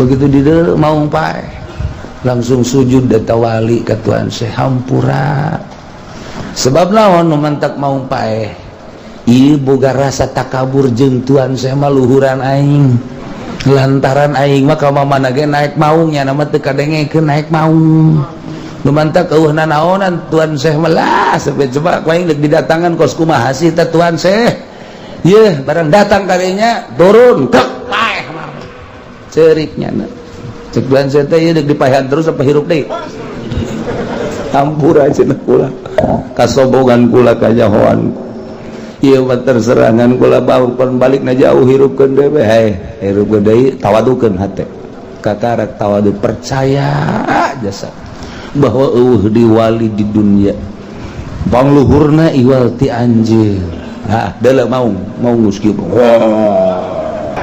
Begitu di maung paeh, langsung sujud data wali ke Tuan Syekh, hampura. Sebab naon nu mantak maung paeh? Ieu boga rasa takabur jeung Tuan Syekh mah luhuran aing, lantaran aing mah ka mana ge naik maungnya, nama teu kadengekeun naik maung. Nu mantak eueuh nanaonan Tuan Syekh mah lah, sampai coba ku aing deuk didatangan kos kumaha sih teh Tuan Syekh. Yeuh, barang datang kalinya turun kek, paeh ceriknya. Cek Tuan Syekh teh, ieu deuk dipaehan terus apa hirup deui? Hampura cenah kula, kasombongan kula, kanyahoan. Ieu mah terserangan kula bau pan balikna jauh, hirupkeun deui we. Hei, hirupkeun deui, tawadukeun hate. Kakarak tawadu, percaya jasa bahwa eueuh di wali di dunia pangluhurna iwal ti anjeun. Ah, deuleu maung maung geus kieu.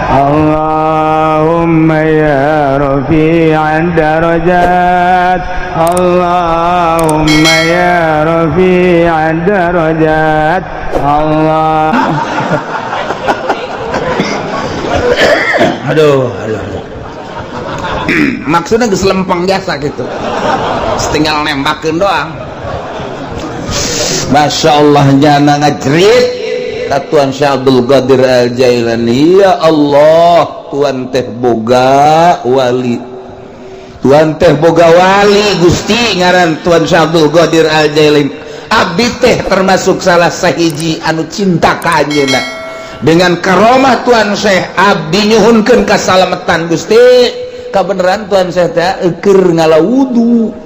اللهم يا رفيع الدرجات، اللهم يا رفيع الدرجات، الله. Aduh, aduh, aduh. Maksudnya geus lempeng biasa gitu, tinggal nembakeun doang. Masya Allah, nyana ngajerit ka Tuan Syekh Abdul Qadir Al Jailani, ya Allah, Tuan teh boga wali, Tuan teh boga wali Gusti, ngaran Tuan Syekh Abdul Qadir Al Jailani. Abdi teh termasuk salah sahiji anu cinta ka anjeunna. Dengan karomah Tuan Syekh, abdi nyuhunkeun kasalamatan Gusti. Kabeneran Tuan Syekh teh keur ngala wudu,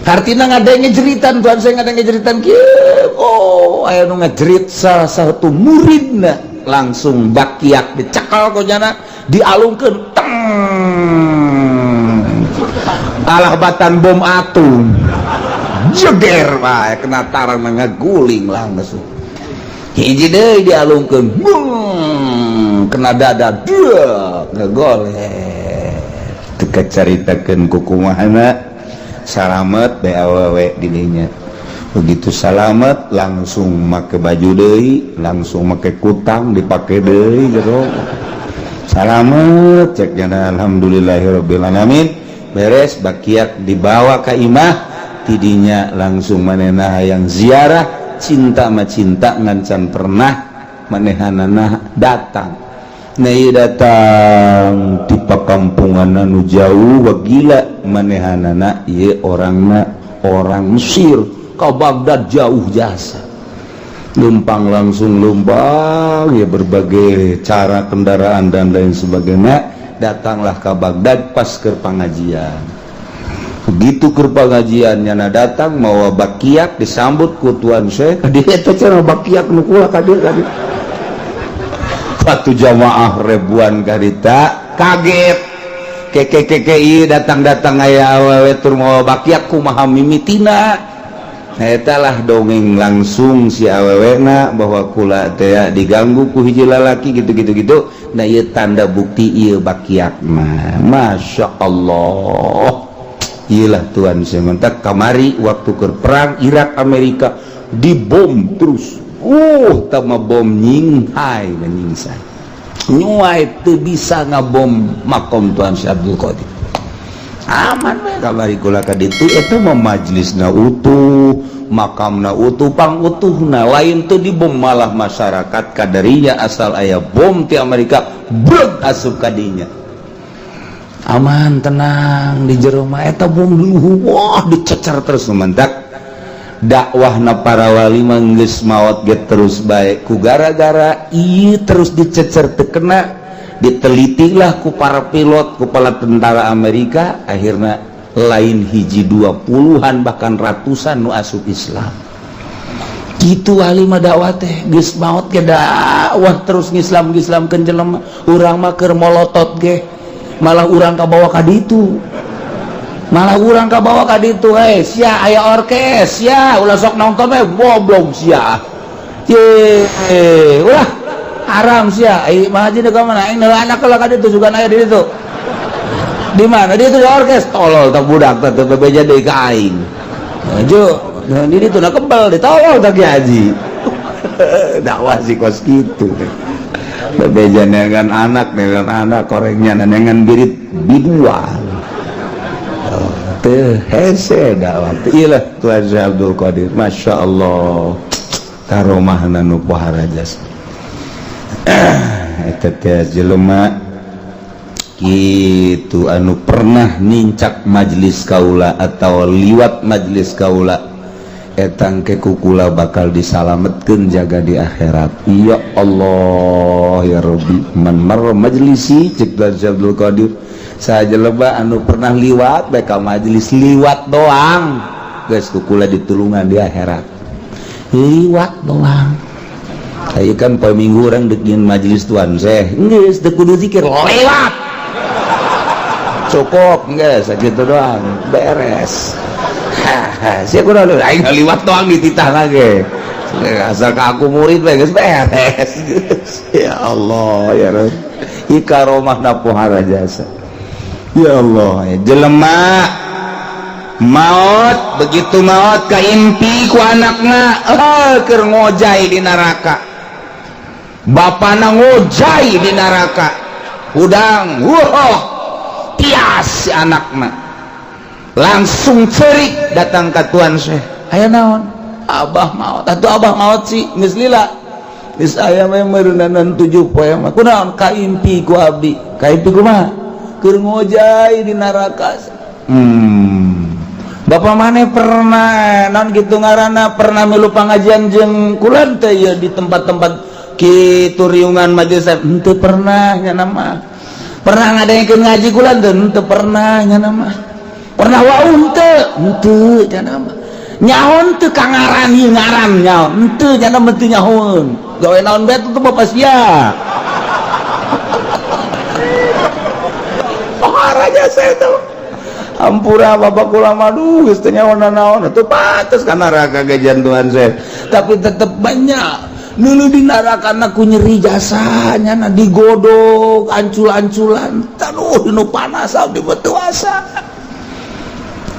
hartina ngadenge jeritan Tuan Syekh, ngadenge jeritan kieu. Oh, aya nu ngajerit, salah satu muridna langsung bakiak dicekal ku nyana, dialungkeun teng, alah batan bom atom, jeger wae kena tarang, ngaguling langsung. Hiji deui dialungkeun, bung, kena dada dia, ngegoleh. Teu caritakeun kukumahana salamet bae awewe didinya. Begitu salamet, langsung make baju deui, langsung make kutang dipake deui jero. Salamet, cek nyana, alhamdulillahirabbil alamin. Beres bakiak dibawa ka imah, tidinya langsung manehna hayang ziarah. Cinta mah cinta, ngan can pernah manehanana datang. Nah, ieu datang ti pakampungan anu jauh, gila manehanana ieu orangna orang Mesir ka Baghdad jauh jasa. Lumpang, langsung lumpang ya, berbagai cara kendaraan dan lain sebagainya, datanglah ke Baghdad pas ke pengajian. Begitu ke pengajian, nyana datang mau bakiak, disambut ku Tuan Syekh. Dia eta cara bakiak nu kula ka dieu ka dieu. Waktu jamaah ribuan karita kaget, keke keke ieu datang-datang aya awewe tur mawa bakiak, kumaha mimitina? Nah, lah dongeng langsung si awewena bahwa kula teh diganggu ku hiji lalaki gitu gitu gitu. Nah, ieu tanda bukti ieu bakiak mah. Masya Allah, iyalah Tuhan. Sementara kamari waktu ke perang Irak Amerika dibom terus, tama bom nyinghai nyingsai nyuai, teu bisa ngabom makom Tuan Syekh Abdul Qadir, aman we. Kamari kula ka ditu, eta mah majlisna utuh, makamna utuh, pang utuhna lain teu dibom. Malah masyarakat kadarinya asal aya bom ti Amerika breg asup kadinya, aman, tenang di jero mah. Eta bom dulu, wah, dicecer terus. Mentak dakwahna para wali mah geus maot ge terus bae ku gara-gara ieu terus dicecer teu kena. Ditelitilah ku para pilot, kepala tentara Amerika, akhirnya lain hiji dua, puluhan bahkan ratusan nu asup Islam gitu. Wali mah dakwah teh geus maot ge dakwah terus, ngislam ngislamkeun jelema. Urang mah keur molotot ge malah urang kabawa ka ditu, malah urang kabawa ka ditu. Hei sia, aya orkes sia, ulah sok nonton we, goblok sia. Ye, ulah haram sia. Ai mah haji ka mana aing anak lah ka ditu, juga aya di ditu. Di mana dia itu orkes? Tolol tak budak teh, teu bebeja deui ka aing. Jo, di ditu na kebal ditolol tak haji. Dakwah sih kos kitu. Bebeja neangan anak, neangan anak korengnya neangan birit biduan. Oh, teu hese da waktu ieu lah Tuan Syekh Abdul Qadir. Masya Allah, karomahna nu pohara jasa. Eta teh jelema kitu anu pernah nincak majelis kaula atau liwat majelis kaula, etang ke kukula bakal disalametkeun jaga di akhirat. Ya Allah ya Rabbi, man marra majlisi, cek Tuan Syekh Abdul Qadir, saja lebah anu pernah liwat bae ka majelis, liwat doang geus kukula ditulungan di akhirat, liwat doang. Saya kan poe Minggu orang dek majelis Tuan Syekh, geus teu kudu zikir, lewat cukup, geus sakitu doang beres. Sia kudu aing liwat doang dititah lagi, asal ka aku murid bae geus beres. Ya Allah ya Rabb, ikaromah pohara jasa. Ya Allah, jelema maut, begitu maut kaimpi ku anakna, eh, keur ngojay di neraka, bapana ngojay di neraka hudang, wah, tias si anakna, langsung cerik datang ke Tuan Syekh. Aya naon? Abah maut atuh, abah maut sih geus lila, geus aya mah meureunanan 7 poe mah. Kunaon? Kaimpi ku abdi. Kaimpi kumaha? Keur ngojay di neraka. Bapak mana pernah non gitu ngaranna, pernah milu pengajian jeung kula teh ya di tempat-tempat kitu, riungan majelis? Henteu pernah nya nama. Pernah ngadengekeun ngaji kula teh? Henteu pernah nya nama. Pernah wau henteu? Henteu nya nama. Nyaho teu ka ngaran ieu, ngaran nyaho henteu nya nama? Teu nyahoeun. Gawe naon bae tuh bapak sia? Oh, raja saya tuh. Ampura bapak kula mah, duh, geus teu nyaho naon atuh, pantes ka neraka ge Tuhan saya. Tapi tetep banyak nulu di neraka ku nyeri jasanya na, digodok ancul-anculan, aduh, nu panas abdi teu asa.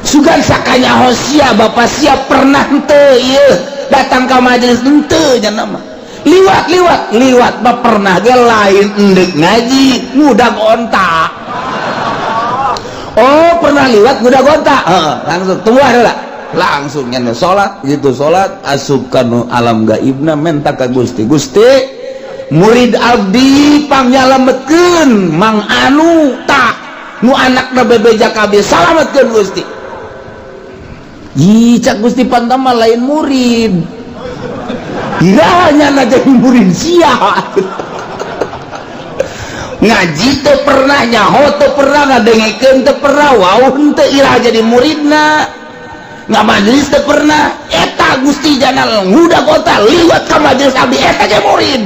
Sugan sakanya hosia bapak siap pernah henteu ieu datang ka majelis? Henteu nya nama. Liwat, liwat, liwat mah pernah ge, lain endek ngaji, ngudag onta. Oh, pernah liwat ngudag onta. Heeh, langsung tunggu lah, langsung nyana salat gitu, salat asup kanu alam gaibna, menta ka Gusti, Gusti, murid abdi pangnyalametkeun Mang Anu tak nu anakna bebeja kabeh, salametkeun Gusti. Ih, cak Gusti, pantama lain murid. Iraha na jadi murid sia? Ngaji teu pernah, nyaho teu pernah, ngadengekeun teu pernah, wau teu, iraha jadi muridna? Nggak majelis teu pernah. Eta Gusti jana ngudag onta liwat ka majelis abdi, eta ge murid.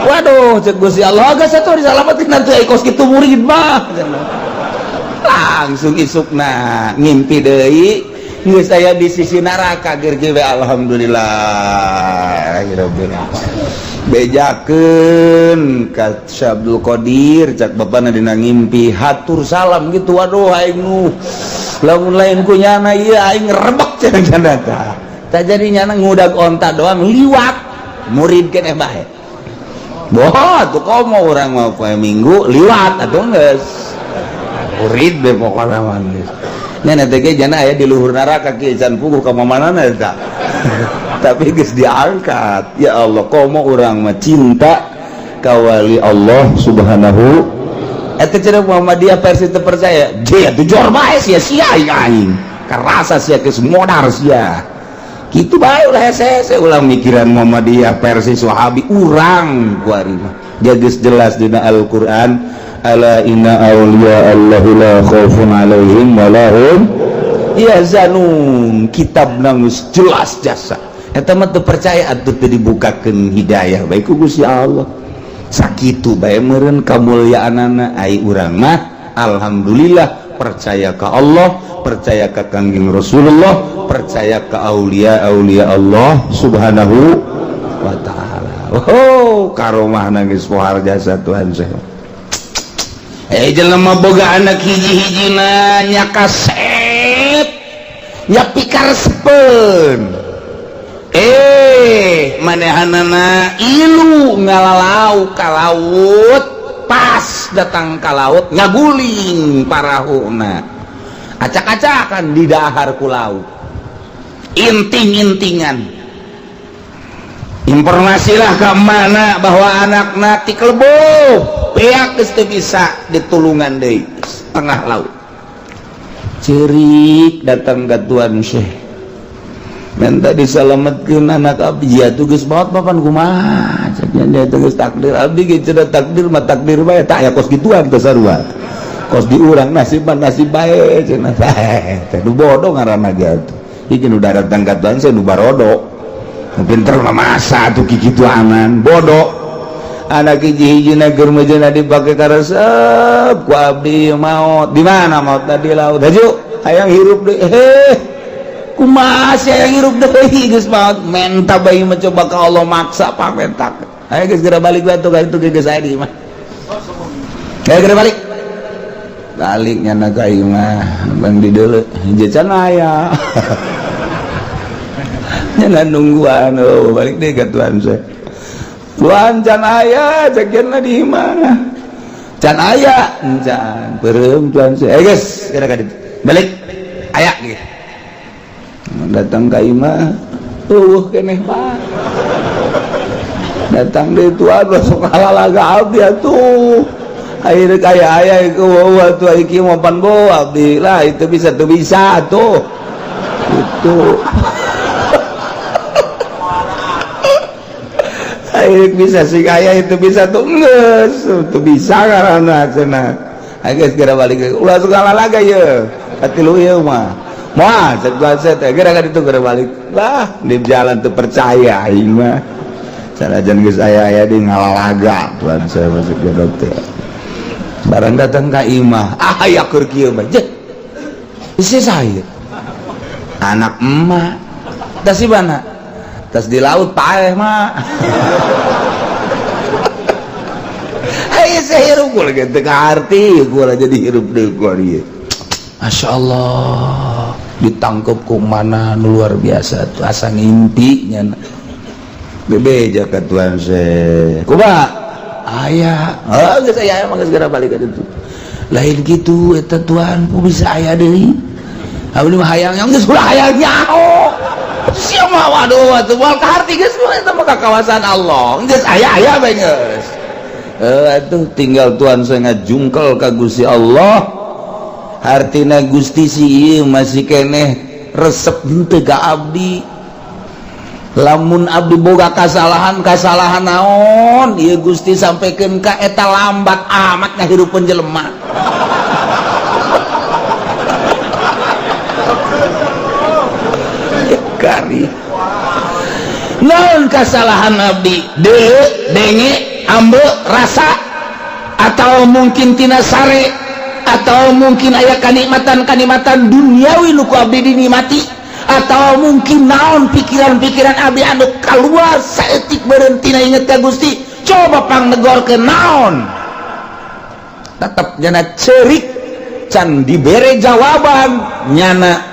Waduh, cek Gusti Allah, geus atuh disalametkeun nanti ai kos kitu murid mah. Langsung isukna ngimpi deui, geus aya di sisi neraka ger ge. Alhamdulillah rabbil bejakeun ka Syekh Abdul Qadir, cak bapana dina ngimpi, hatur salam gitu. Waduh, aing nu lamun lain ku nyana ieu aing rebek cenah cenah. Tah, tak jadi nyana ngudag onta doang liwat, murid keneh bae. Boh, tuh komo urang mau poe Minggu liwat atuh geus murid be pokona mah geus. Nya teh ge jana aya di luhur neraka kieu, can puguh ka mamanana eta. Tapi geus diangkat. Ya Allah, komo urang mah cinta ka wali Allah Subhanahu. Eta cenah Muhammadiyah versi teu percaya. Dia tuh jor bae sia, sia aing aing. Kerasa sia geus modar sia. Kitu bae, ulah hese-hese, ulah mikiran Muhammadiyah versi Wahabi urang kuari mah. Dia geus jelas dina Al-Qur'an, ala inna awliya Allahi la khaufun alaihim wa lahum yahzanun. Kitab geus jelas jasa. Eta mah teu percaya atuh teu dibukakeun hidayah bae ku Gusti Allah. Sakitu bae meureun kamuliaanana. Ai urang mah alhamdulillah percaya ka Allah, percaya ka Kangjeng Rasulullah, percaya ka aulia aulia Allah Subhanahu wa taala. Oh, karomah geus pohar jasa Tuhan saya. Eh, jelema boga anak hiji-hijina nya kasep, nya pikaresepeun. Eh, Manehanana ilu ngalalau ka laut, pas datang ka laut ngaguling parahuna, acak-acakan di dahar ku laut, inting-intingan. Informasilah ke mana bahwa anak tikelebo beak, geus teu bisa ditulungan deui, tengah laut. Cerik datang ke Tuan Syekh, minta diselamatkeun anak abdi. Ya tuh geus maot papan, kumaha cek nya teh, geus takdir abdi ge cenah, takdir mah takdir bae. Tak ya kos gituan teh sarua kos di urang, nasib mah nasib bae cenah teh. Nu bodoh ngaranna ge atuh. Iki nu datang ka Tuan Syekh nu barodo, nu pinter mah masa atuh kikituanan bodoh. Anak hiji-hiji keur meujeuhna dipake karesep ku abdi, maot di mana? Maot di laut. Haju hayang hirup deui, heh, kumaha sih hayang hirup deui, geus maot. Menta bae mencoba ka Allah, maksa pamentak, ayo geus geura balik batu ka itu, geus aya di imah, ayo geura balik. Balik nyana ka imah, bang di deuleu hiji can aya, nyana nungguan. Oh, balik deh ke Tuan saya. Tuan, can aya cek di imah, can aya, can beureum. Tuan saya, eh, geus geura ka ditu balik, aya gitu. Datang ka imah, eueuh keneh, Pak. Datang deui, tuan, sok lalaga abdi atuh. Akhirnya kaya aya ieu atuh, iki mau pan bo abdi lah itu bisa tuh, bisa tuh itu. Akhirnya bisa sih kaya itu, bisa tuh, geus tuh bisa karena cenah. Ayo segera balik, ulah segala laga ye katilu ieu mah moal cek tuan saya teh. Geura ka ditu, geura balik lah. Di jalan tuh percaya aing mah, sanajan geus aya-aya di ngalalaga tuan saya masuk ke dokter. Barang datang ka imah, ah, aya keur kieu mah je isi saya anak emak tas di mana? Tas di laut paeh mah. Hei, saya hirup gua lagi teu kaarti gua jadi hirup deui gua ieu. Masya Allah, ditangkep ku mana nu luar biasa tuh, asa ngimpi nya. Bebeja ka tuan se kumaha aya? Oh, geus aya emang, geus geura balik ka ditu. Lain kitu eta tuan, ku bisa aya deui? Abdi mah hayang yang geus, ulah hayang nyaho sia mah. Waduh atuh, moal kaharti geus eta mah, ka kawasan Allah geus aya, aya bae geus. Eh, atuh tinggal tuan saya ngajungkel ka Gusti Allah. Hartina Gusti si ieu masih keneh resep henteu ka abdi? Lamun abdi boga kasalahan, kasalahan naon ieu Gusti sampaikan ka eta? Lambat amat ngahirupeun jelema. Kari naon kasalahan abdi de denge ambe rasa atau mungkin tina sare atau mungkin aya kanikmatan-kanikmatan duniawi nu ku abdi dinikmati atau mungkin naon pikiran-pikiran abdi anu keluar saeutik berhenti na inget ka Gusti. Coba pang negor ke naon, tetap nyana cerik can dibere jawaban, nyana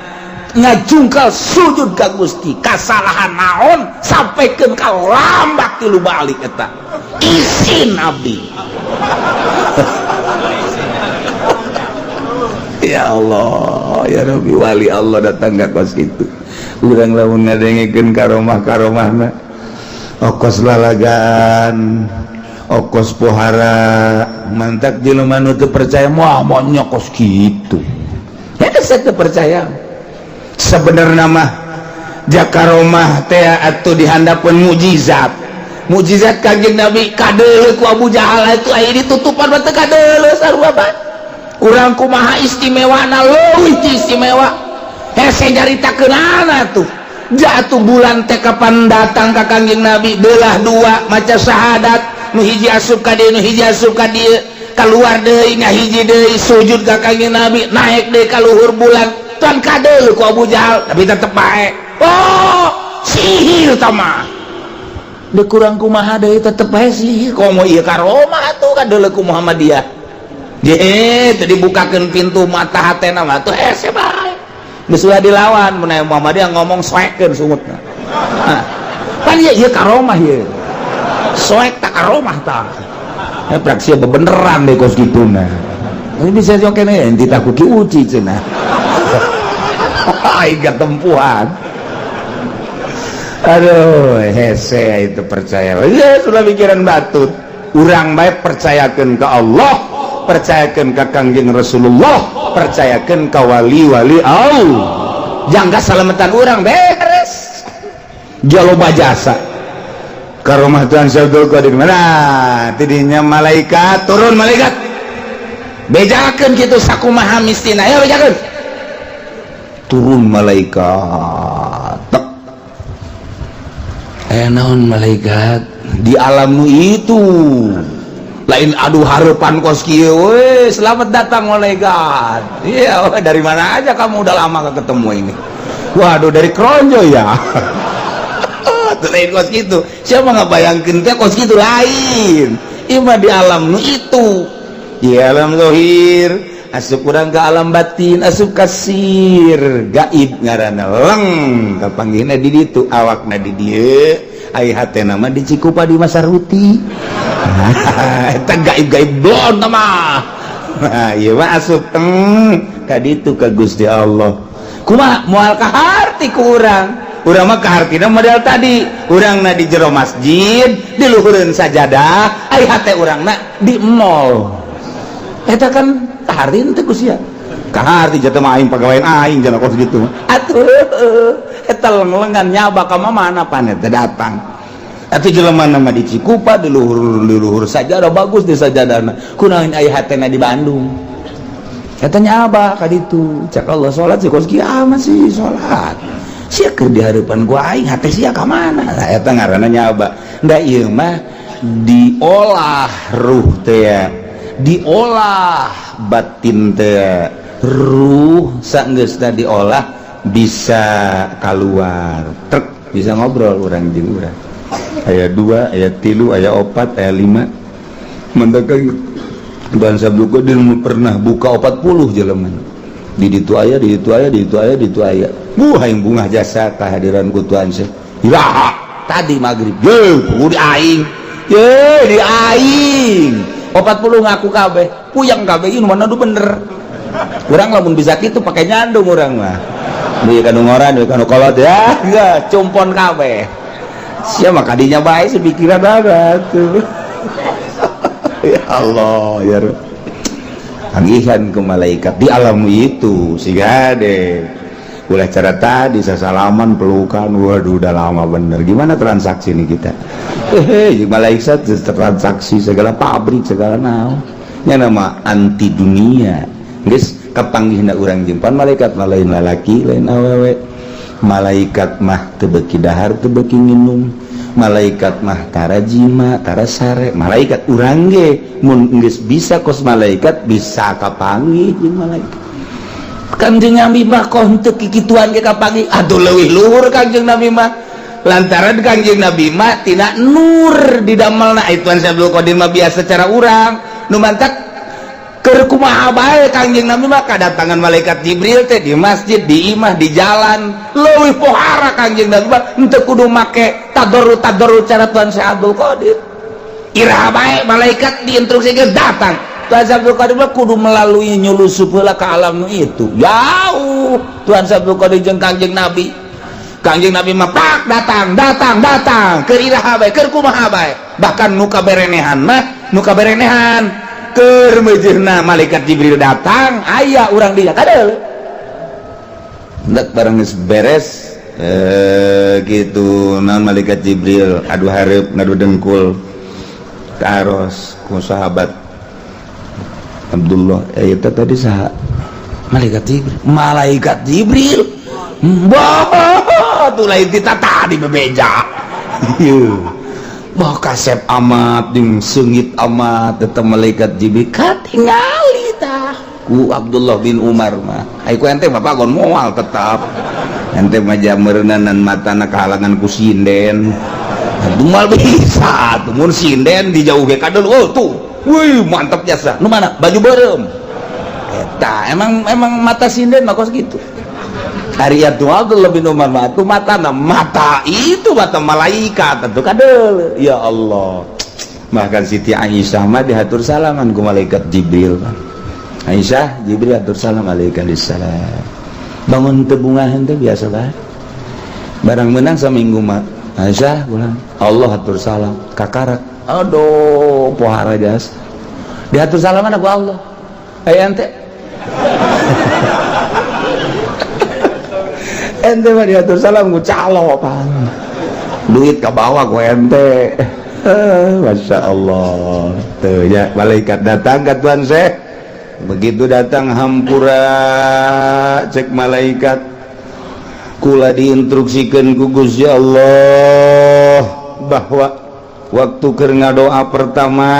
ngajungkal sujud ka Gusti. Kasalahan naon sampaikan ka lambat tilu balik eta isin abdi? Ya Allah ya Rabbi, wali Allah datang ka kos kitu. Urang lamun ngadengekeun karomah karomahna okos lalagan, okos pohara, mantak jelema nu teu percaya moal moal kos kitu ya. Saya teu percaya sebenarnya mah jakaromah teh atuh dihandapeun mukjizat, mukjizat Kanjeng Nabi kadeuleu ku Abu Jahal itu aya ditutupan mah teu kadeuleu sarua bae. Urang kumaha istimewana, leuwih ti istimewa, hese nyaritakeunana tuh. Jatuh bulan teh kapan datang ka Kanjeng Nabi, belah dua, maca syahadat, nu hiji asup ka dieu, nu hiji asup ka dieu, keluar deui, ngahiji deui, sujud ka Kanjeng Nabi, naik deui ka luhur bulan. Tuan kadeuleu ku Abu Jahal, tapi tetep bae, oh, sihir tama. Deuk kurang kumaha deui, tetep bae sihir. Komo ieu karomah atuh kadeuleu ku Muhammadiyah je teu dibukakeun pintu mata hatena mah tuh hese bae. Geus ulah dilawan, mun aya Muhammadiyah ngomong soekeun sungutna. Nah, Pan ieu ieu karomah ieu. Soek tak karomah tah. Eh, praksi bebeneran deh kos kitu nah. Ini bisa jo kene enti tak ku Ki Uci cenah. Aing tempuhan. Aduh, hese itu percaya. Ya, sudah pikiran batur. Urang baik percayakan ke Allah, percayakan ke Kangjeng Rasulullah, percayakan ke wali-wali Allah. Jangka salamatan urang beres. Jaloba jasa. Karomah Tuhan Syekh Qadir mana? Tidinya malaikat turun malaikat. Bejakeun kitu sakumaha mistina ya bejakeun. Turun malaikat. Tek. Eh, naon malaikat di alam nu itu lain adu harapan kos kieu we. Selamat datang, malaikat. Iya, dari mana aja kamu? Udah lama gak ketemu ini. Waduh, dari Kronjo ya. Tuh, lain kos gitu. Siapa nggak bayangkan teh kos gitu? Lain ima di alam nu itu, di alam zohir asup kurang ke alam batin, asup kasir gaib ngaranna. Leng kapanggihna di ditu, awakna di dieu, ai hatena mah di Cikupa di Masaruti. Eta gaib-gaib blon mah. Nah, ieu mah asup teng ka ditu ka Gusti Allah. Kumaha moal kaharti ku urang? Urang mah kahartina model tadi, urangna di jero masjid di luhureun sajadah, ai hate urangna di mall. Eta kan kaharti teh ku sia. Kaharti jatuh mah aing pagawean aing jangan kos gitu atuh. Eta leng-lengan nyaba ka mana pan eta datang atuh. Jelema nama di Cikupa di luhur, di luhur sajadah, bagus di sajadahna, kunaon aya hatena di Bandung? Eta nyaba ka ditu. Cak Allah, salat sih kos kiamat sih, salat sia keur di hareupan gua, aing hate sia ka mana? Lah, eta ngaranna nyaba. Nda ieu mah diolah ruh teh, diolah batin teh. Ruh sanggeusna diolah bisa keluar truk, bisa ngobrol urang jeung urang. Aya dua, aya tilu, aya opat, aya lima. Mendakan bangsa Abdul pernah buka 40 jelema di ditu aya, di ditu aya, di ditu aya, di ditu aya. Buah yang bunga jasa kehadiran ku Tuhan Syekh. Iraha tadi maghrib ye di aing ye di aing 40 ngaku kabeh, puyeng kabeh. Ini mana tuh bener. Urang lamun bisa gitu pakai nyandung urang mah di kanu ngoran, di kanu kolot ya enggak cumpon kabeh. Siapa kadinya bae sepikiran ada tuh. Ya Allah ya Rabb. Tagihan ke malaikat di alam itu sih deh. Ulah cara tadi sasalaman, pelukan. Waduh, udah lama bener. Gimana transaksi nih kita? Eh, malaikat transaksi segala pabrik segala naon nya nama anti dunia geus kapanggihna urang jempan malaikat mah lain lalaki, lain awewe. Malaikat mah teu beuki dahar, teu beuki nginum. Malaikat mah tara jima, tara sare malaikat. Urang ge mun geus bisa kos malaikat bisa kapanggih jeung malaikat. Kanjeng Nabi mah kok henteu kikituan ge kapanggih. Aduh, leuwih luhur Kanjeng Nabi mah, lantaran Kanjeng Nabi mah tina nur didamelna. Itu Abdul Qadir mah biasa cara urang nu mantak keur kumaha bae. Kanjeng Nabi mah kadatangan malaikat Jibril teh di masjid, di imah, di jalan. Leuwih pohara Kanjeng Nabi mah, henteu kudu make tadarru tadarru cara Tuhan Syekh Abdul Qadir. Iraha bae malaikat diinstruksikeun datang. Tuhan Syekh Abdul Qadir mah kudu melalui nyulusup heula ka alam nu itu. Jauh Tuhan Syekh Abdul Qadir jeung Kanjeng Nabi. Kanjeng Nabi mah pak datang datang datang keur iraha bae, keur kumaha bae. Bahkan nu kaberenehan mah, nu kaberenehan keur meujeuhna malaikat Jibril datang aya urang dia kadel. Hendak barang geus beres, eh, gitu naon malaikat Jibril adu hareup ngadu dengkul taros ku sahabat Abdullah, eh, itu tadi saha? Malaikat Jibril. Malaikat Jibril. Bah, tuh lain kita tadi bebeja. Bah, kasep amat jeung seungit amat tetep malaikat Jibril katingali tah ku Abdullah bin Umar mah. Ai ku ente bapak gon moal tetap ente mah jameureunnan matana kahalangan ku sinden. Atuh moal bisa atuh mun sinden dijauh ge kadel. Oh tuh, wih, mantap jasa nu mana baju beureum eta. Emang emang mata sinden mah kos gitu. Ari atuh Abdullah bin Umar mah atuh matana mata itu mata malaikat atuh kadeuleu. Ya Allah, bahkan Siti Aisyah mah dihatur salaman ku malaikat Jibril. Aisyah, Jibril atur salam, alaihi salam. Bangun teu bungahan teh biasa bae. Barang menang saminggu mah Aisyah pulang, Allah atur salam kakarak. Aduh, pohara jas diatur salaman aku Allah. Aya ente, ente mah diatur salam ku calo pan duit ke bawah ku ente. Masya Allah tuh ya, malaikat datang ke Tuan Syekh. Begitu datang, "Hampura," cek malaikat, "kula diinstruksikan ku Gusti Allah bahwa waktu keur ngadoa pertama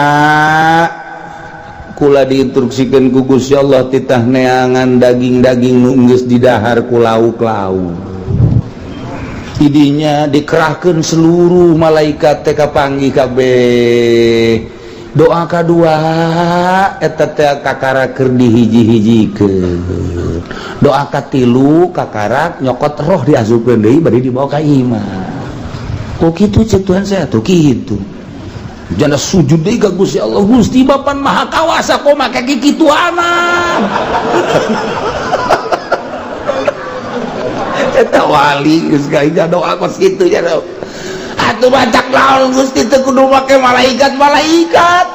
kula diinstruksikan ku Gusti Allah titah neangan daging-daging nu geus didahar ku lauk-lauk." Idinya dikerahkan seluruh malaikat teh kapanggih kabeh. Doa kedua eta teh kakara keur dihiji-hijikeun. Doa katilu kakarak nyokot roh, diasupkeun deui, bari dibawa ka imah. "Kok kitu?" cek Tuhan saya. Tuh kitu janda sujud deui ka Gusti Allah. "Gusti, Bapak Maha Kawasa, kok make kikituanan?" Eta wali geus gawe doa kos kitu ya. Atuh bacak naon, Gusti, teu kudu make malaikat-malaikat,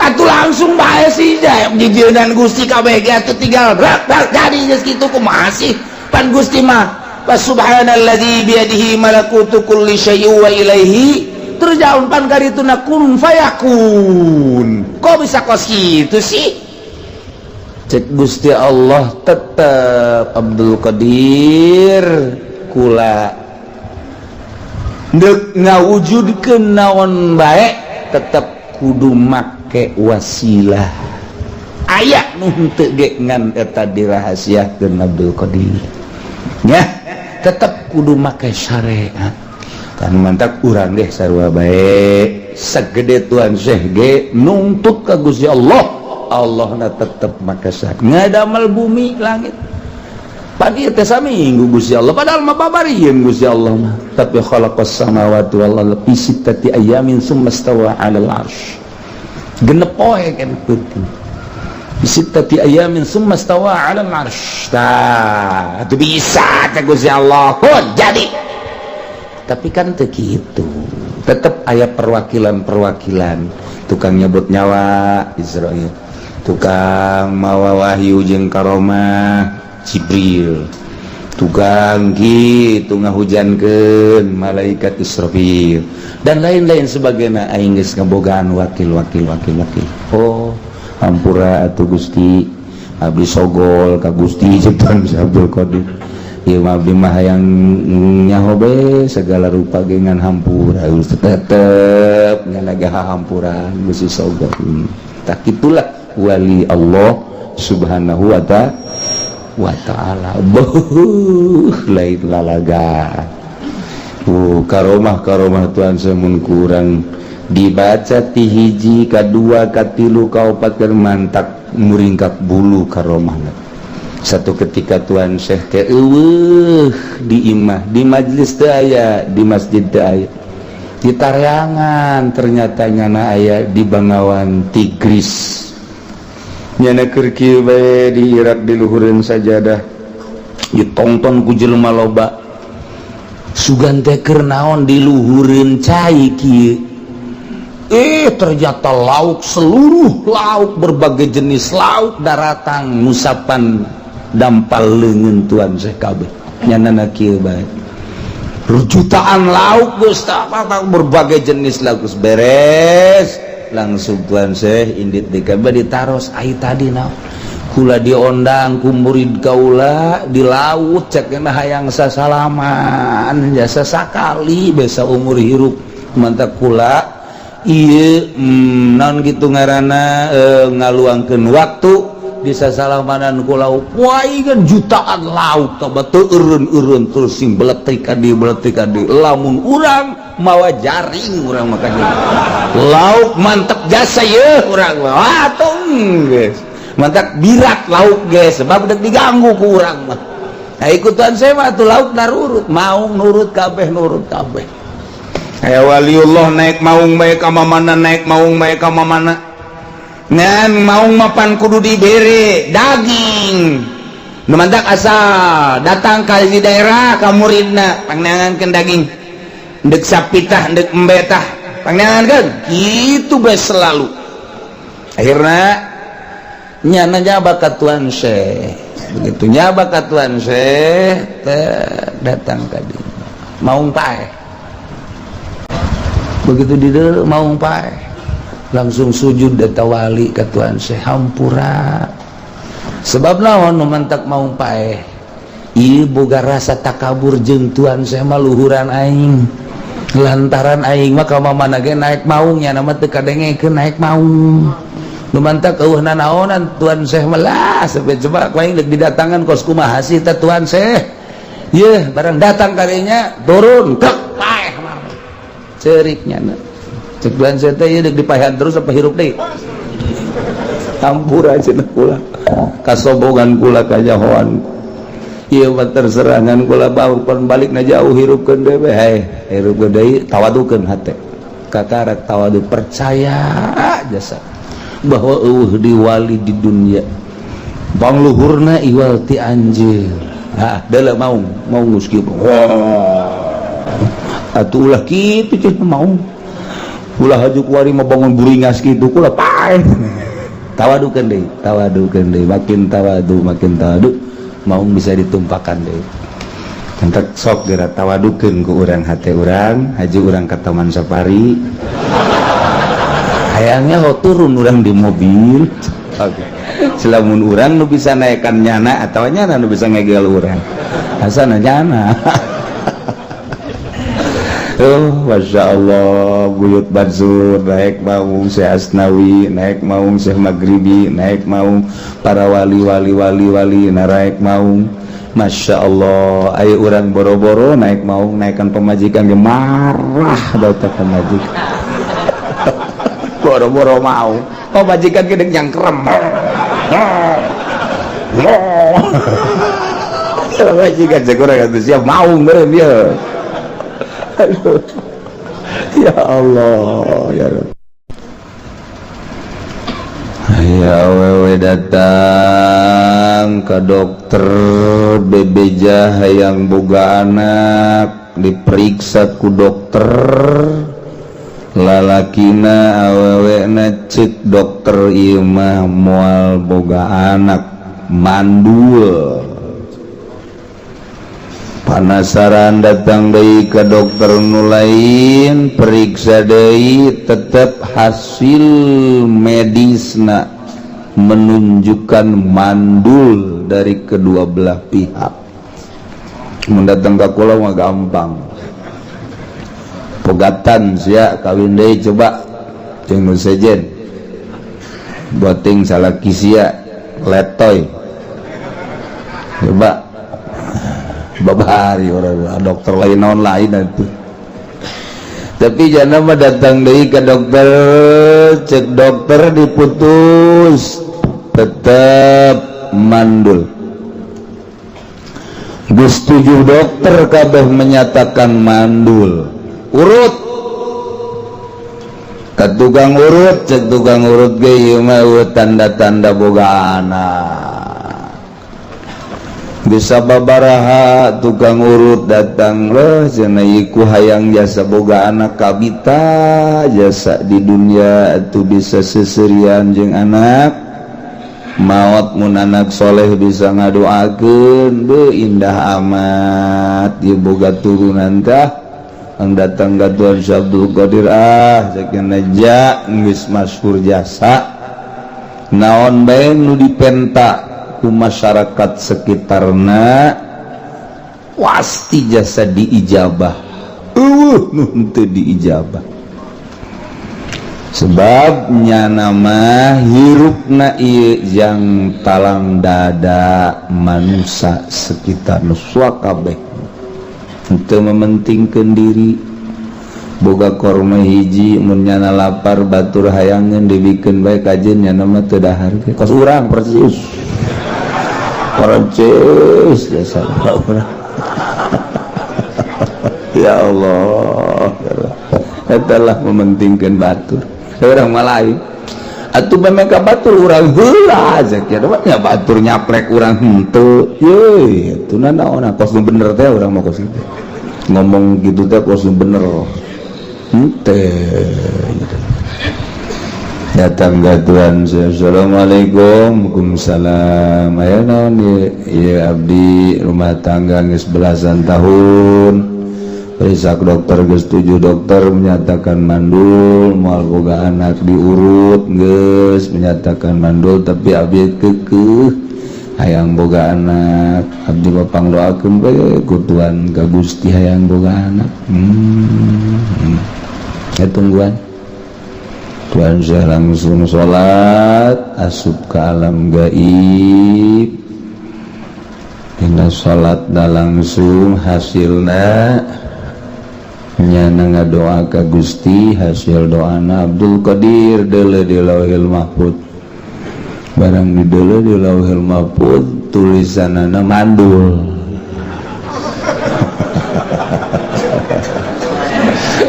atuh langsung bae sih jijieun Gusti kabeh ge, atuh tinggal rak rak jadi geus kitu. Kumaha sih, pan Gusti mah subhanalladzi biyadihi malakutu kulli syai'in wa ilaihi turja'un, pan karituna kun fayakun, kok bisa kos kitu sih? Cek Gusti Allah, "Tetep Abdul Qadir, kula dek ngawujudkeun naon bae tetep kudu make wasilah. Aya nu henteu ge ngan eta dirahasiakeun. Abdul Qadir nya tetep kudu make syariat." Kan mantak urang deh sarua bae, segede Tuan Syekh ge nungtut ka Gusti Allah, Allah na tetep make syariat ngadamal bumi langit. Pan ieu teh saminggu Gusti Allah, padahal mah babarieun Gusti Allah mah, tapi khalaqas samawati wal ardi fi sittati ayamin summa stawa 'alal arsy. 6 poe kan penting, fi sittati ayamin summa stawa 'alal arsy. Tah, itu bisa teh Gusti Allah pun jadi, tapi kan teu kitu, tetep aya perwakilan-perwakilan. Tukang nyebut nyawa Israel, tukang mawa wahyu jeung karomah Jibril, tukang gitu ngahujankeun malaikat Israfil dan lain-lain sebagainya. Aing geus ngebogaan wakil, wakil, wakil, wakil. "Oh, hampura atuh Gusti, abdi sogol ka Gusti," cek Tuan Abdul Qadir. "Ieu mah abdi mah hayang nyaho be segala rupa ge, ngan hampura Gusti, tetep ngan hampuran Gusti sogol." Tak itulah wali Allah subhanahu wa ta'ala. Beuh, lain lalaga. Karomah karomah Tuhan semun kurang dibaca ti hiji kadua katilu kaopat keur mantak muringkak bulu karomah. Satu ketika Tuan Syekh teh eueuh di imah, di majlis teu aya, di masjid teu aya, di tareangan. Ternyata nyana aya di Bangawan Tigris. Nyana keur kieu bae di Irak, di luhureun sajadah, ditonton ku jelema loba. Sugan teh keur naon diluhureun cai kieu? Ternyata lauk, seluruh lauk, berbagai jenis lauk daratang ngusapan dampal leungeun Tuan Syekh kabeh. Nyana kieu bae, jutaan lauk geus, berbagai jenis lauk geus beres. Langsung Tuan Syekh indit di kabeh, ditaros, "Ai tadi naon?" "Kula diondang ku murid kaula di laut," cek, "hayang sasalaman jasa sakali besa umur hirup. Mantap kula ieu naon gitu ngaranna ngaluangkeun waktu di sasalamanan ku lauk." Wah, kan jutaan lauk toba teu eureun-eureun, terus sing beletik ka dieu, beletik ka dieu. Lamun urang mawa jaring, urang mah lauk mantep jasa ye urang mah. Wah, tong geus mantap birat lauk ge, sebab udah diganggu ku urang mah. Nah, ikutan saya mah tuh lauk narurut, maung nurut kabeh, nurut kabeh. Aya waliullah naik maung bae ka mana, naik maung bae ka mana. Ngan maung mapan kudu dibere daging. Nu mantak asal datang ka di daerah ka muridna pangneangankeun daging. Ndek sapitah, ndek embetah, pangneangankeun. Kitu bae selalu. Akhirnya nyana nyaba ka Tuan Syekh. Begitu nyaba ka Tuan Syekh, datang ka dieu. Maung paeh. Begitu di maung paeh, langsung sujud data wali ka Tuan Syekh, hampura. Sebab naon nu mantak maung paeh? Ieu boga rasa takabur jeung Tuan Syekh mah luhuran aing. Lantaran aing mah ka mana ge naik maung, nya mah teu kadengekeun naik maung. Nu mantak eueuh nanaonan Tuan Syekh mah lah sampai coba ku aing deuk didatangan kos kumaha sih teh Tuan Syekh. Yeuh, barang datang kalinya turun kek paeh maung. Ceriknya na. Cek Tuan Syekh teh ieu deuk dipaehan terus apa hirup deui? Hampura cenah kula. Kasombongan kula, kanyahoan. Ieu mah terserangan kula bau pan balikna jauh, hirupkeun deui we. Hei, hirupkeun deui, tawadukeun hate. Kakarak tawadu, percaya jasa bahwa eueuh di wali di dunia pangluhurna iwal ti anjeun. Ah, deuleu maung, maung geus kieu. Wah. Atuh ulah kitu cenah maung. Ulah haju kuari mah bangun buringas kitu kula paeh. Tawadukeun deui, tawadukeun deui, makin tawadu, makin tawadu, maung bisa ditumpakan deui. Entek sok geura tawadukeun ku urang hate urang, haju urang ka Taman Safari. Hayangnya ho turun urang di mobil. Oke. Selamun urang nu bisa naikkan nyana atau nyana nu bisa ngegel urang. Asana nyana. Oh, Masya Allah, Buyut Bansur naik maung, Syekh Asnawi naik maung, Syekh Maghribi naik maung, para wali wali wali wali naik maung. Masya Allah, ayo urang boro-boro naik maung, naikkan pemajikan ge marah bauta pemajikan. Boro-boro mau, pemajikan gede nyangkrem. Pemajikan cek urang atuh siap maung meureun ieu. Aduh. Ya Allah, ya Rabb. Ya awewe datang ke dokter, bebeja hayang boga anak, diperiksa ku dokter lalakina awewena, cek dokter ieu mah moal boga anak, mandul. Penasaran, datang deui ke dokter nu lain, periksa deui, tetap hasil medisna menunjukkan mandul dari kedua belah pihak. Mun datang ka kula mah gampang, pegatan sia, kawin deui coba jeung nu sejen, boting salaki sia letoy, coba babari orang dokter lain naon lain itu. Tapi jangan mah datang deui ke dokter, cek dokter diputus tetap mandul. Geus tujuh dokter kabeh menyatakan mandul, urut ke tukang urut, cek tukang urut ge ieu mah tanda-tanda boga anak. Bisa babaraha tukang urut datang loh cenah, iku hayang jasa boga anak kabita jasa di dunia itu bisa seserian jeung anak, maot mun anak soleh bisa ngadoakeun, be indah amat ieu boga turunan kah. Ang datang ka Tuan Syekh Abdul Qadir, ah cek ja geus masyhur jasa naon bae nu dipenta ku masyarakat sekitarna pasti jasa diijabah, eueuh nu henteu diijabah. Sebabnya nama hirupna ieu yang talang dada manusia sekitar nu kabeh henteu mementingkeun diri. Boga korma hiji, mun nyana lapar batur hayangeun dibikeun bae kajeun, nyana mah teu dahar ge kos urang persis. Perancis jasa ya Allah, itulah mementingkan batur. Orang Melayu atuh mereka batur urang heula zakia nya batur nyaplek urang henteu ye atuh naon kos nu bener teh urang mah kos gitu ngomong gitu teh kos nu bener henteu gitu. Datang ke Tuhan, assalamualaikum. Waalaikumsalam. Aya naon ieu? Abdi rumah tangga geus belasan tahun, periksa dokter geus 7 dokter menyatakan mandul, moal boga anak, diurut geus menyatakan mandul, tapi abdi keukeuh hayang boga anak. Abdi mah pangdoakeun we ku Tuhan ka Gusti hayang boga anak. Ya tungguan. Tuhan saya langsung sholat, asup ke alam gaib. Dina salat da langsung hasilna nyana ngadoa ka Gusti, hasil doana Abdul Qadir deuleu di Lauhil Mahfud. Barang di deuleu di Lauhil Mahfud tulisanana mandul.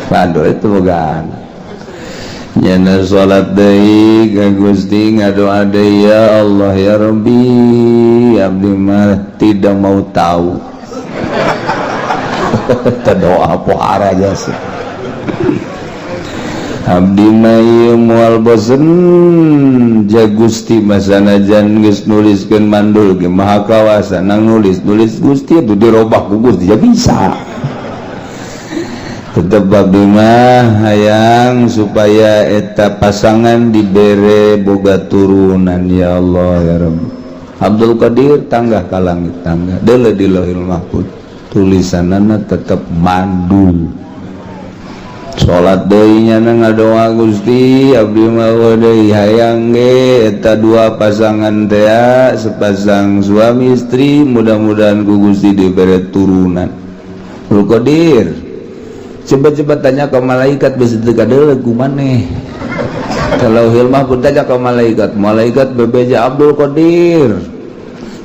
Mandul itu boga. Nyana salat deui ka Gusti, ngadoa deui, ya Allah ya Rabbi, abdi mah tidak mau tahu. Doa pohara jasa abdi mah ieu moal bosen ja Gusti, masanajan geus nuliskeun mandul ge maha kawasa nang nulis-nulis Gusti itu dirobah ku Gusti ya bisa. Tetep abdi mah hayang supaya eta pasangan dibere boga turunan, ya Allah ya Rabbi. Abdul Qadir tanggah ka langit, tangga deuleu di Lauhil Mahfud tulisanana tetep mandul. Salat deui nyana ngadoa, Gusti abdi mah deui hayang ge eta dua pasangan teh, sepasang suami istri, mudah-mudahan ku Gusti dibere turunan. Abdul Qadir coba-coba tanya ke malaikat, bisa teu kadeuleu ku maneh. Kalau hilmah pun tanya ke malaikat, malaikat bebeja, Abdul Qadir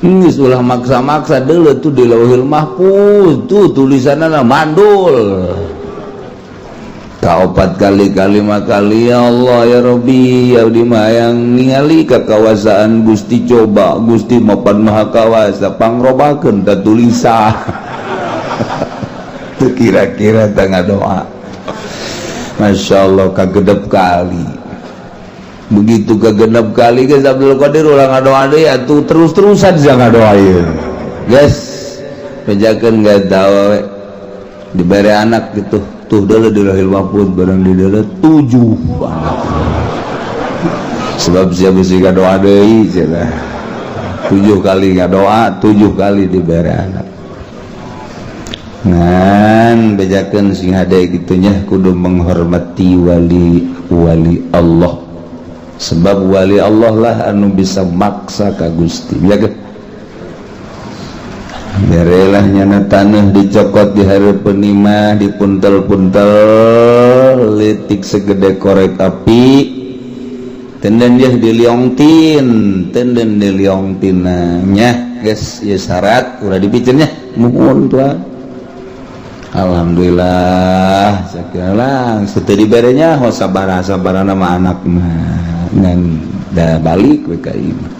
geus ulah maksa-maksa, deuleu tuh di Lauhil Mahfuz tuh tulisanna mandul. Kaopat kali, kalima kali, ya Allah ya Rabbi, abdi mah hayang ningali kakawasaan Gusti, coba Gusti mapan maha kawasa pangrobakeun ta tulisan. Teu kira-kira tengah doa, Masya Allah kagedep kali. Begitu kegenep kali guys, Abdul Qadir ulah ngadoa deui atuh, terus-terusan jangan ngadoa ieu guys, bejakeun gak tahu we dibere anak gitu tuh deuleu di Lauhil Mahfuz, barang di deuleu 7 anak. Sebab siapa sih ngadoa deui cenah 7 kali ngadoa, 7 kali dibere anak. Ngan bejakeun sing hade gitunya kudu menghormati wali wali Allah, sebab wali Allah lah anu bisa maksa ka Gusti ya ke berelah nyana tanah dicokot di hareupeun imah, dipuntel-puntel letik segede korek api, tenden dia diliongtin, tenden diliongtin nya geus ieu syarat ulah dipicen nya, muhun tuan. Alhamdulillah sakira langsung teu diberenya ho sabaraha sabarana mah anak mah ngan da balik we ka imah,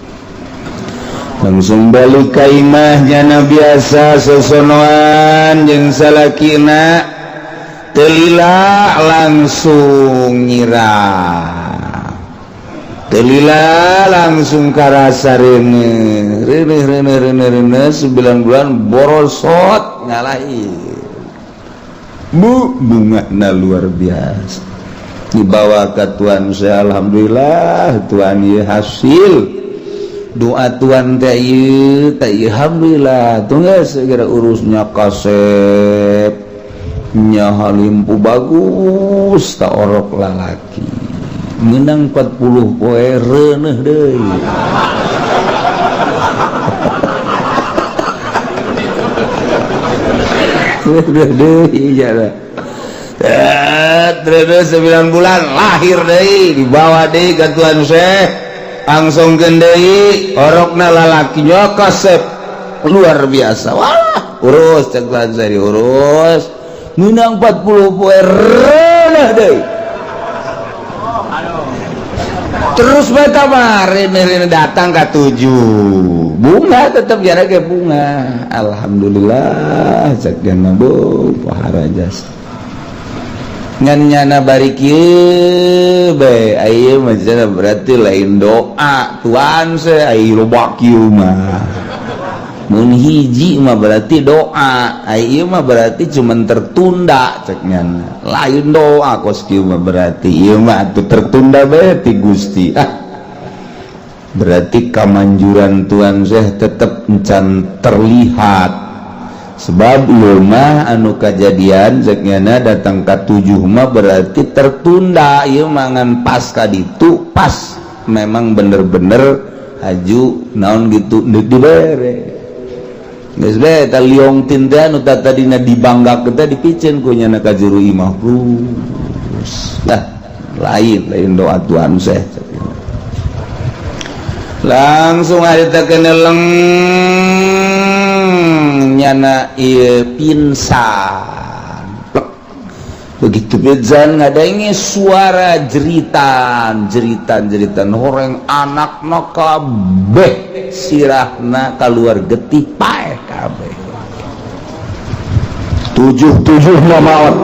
langsung balik ka imah. Nyana biasa sosonoan jeung salakina, teu lila langsung nyirah, teu lila langsung karasa reuneuh reuneuh reuneuh reuneuh reuneuh, 9 bulan borosot ngalahin bu bunga luar biasa dibawa ke Tuhan saya. Alhamdulillah Tuhan ya, hasil doa Tuhan teh ieu teh, alhamdulillah tuh segera urusnya kasep nya halimpu bagus tak orok lalaki menang 40 poe reuneuh deui. Deui jalan 9 bulan lahir deui, dibawa deui ka Tuhan Syekh. Langsung deui orokna lalakinya kasep luar biasa. Wah, urus cek saya, urus menang 40 poe renah deui. Terus beta mari datang ke tujuh bunga, tetap jarak ke bunga. Alhamdulillah cek bu pohara jasa ngan nyana bari kieu bae. Ayeuna mah cenah berarti lain doa tuan se, ai loba kieu mah. Mun hiji mah berarti doa, ai ieu mah berarti cuman tertunda. Cek nyana lain doa kos kieu mah, berarti ieu mah atuh tertunda bae ti Gusti. Ah, berarti kamanjuran Tuan Syekh tetep encan terlihat, sebab ieu mah anu kajadian cek nyana datang ka tujuh mah berarti tertunda. Ieu mah ngan pas ka ditu, pas memang bener-bener haju naon gitu deuk dibere. Geus bae eta liontin teh anu tadina dibanggakeun teh dipiceun ku nyana ka juru imah. Terus lah lain lain doa Tuhan Syekh. Langsung harita keneleng nyana ieu pingsan. Plek. Begitu pingsan ngadange suara jeritan jeritan jeritan horeng anakna kabeh, sirahna keluar getih, paeh kabeh tujuh tujuh maut.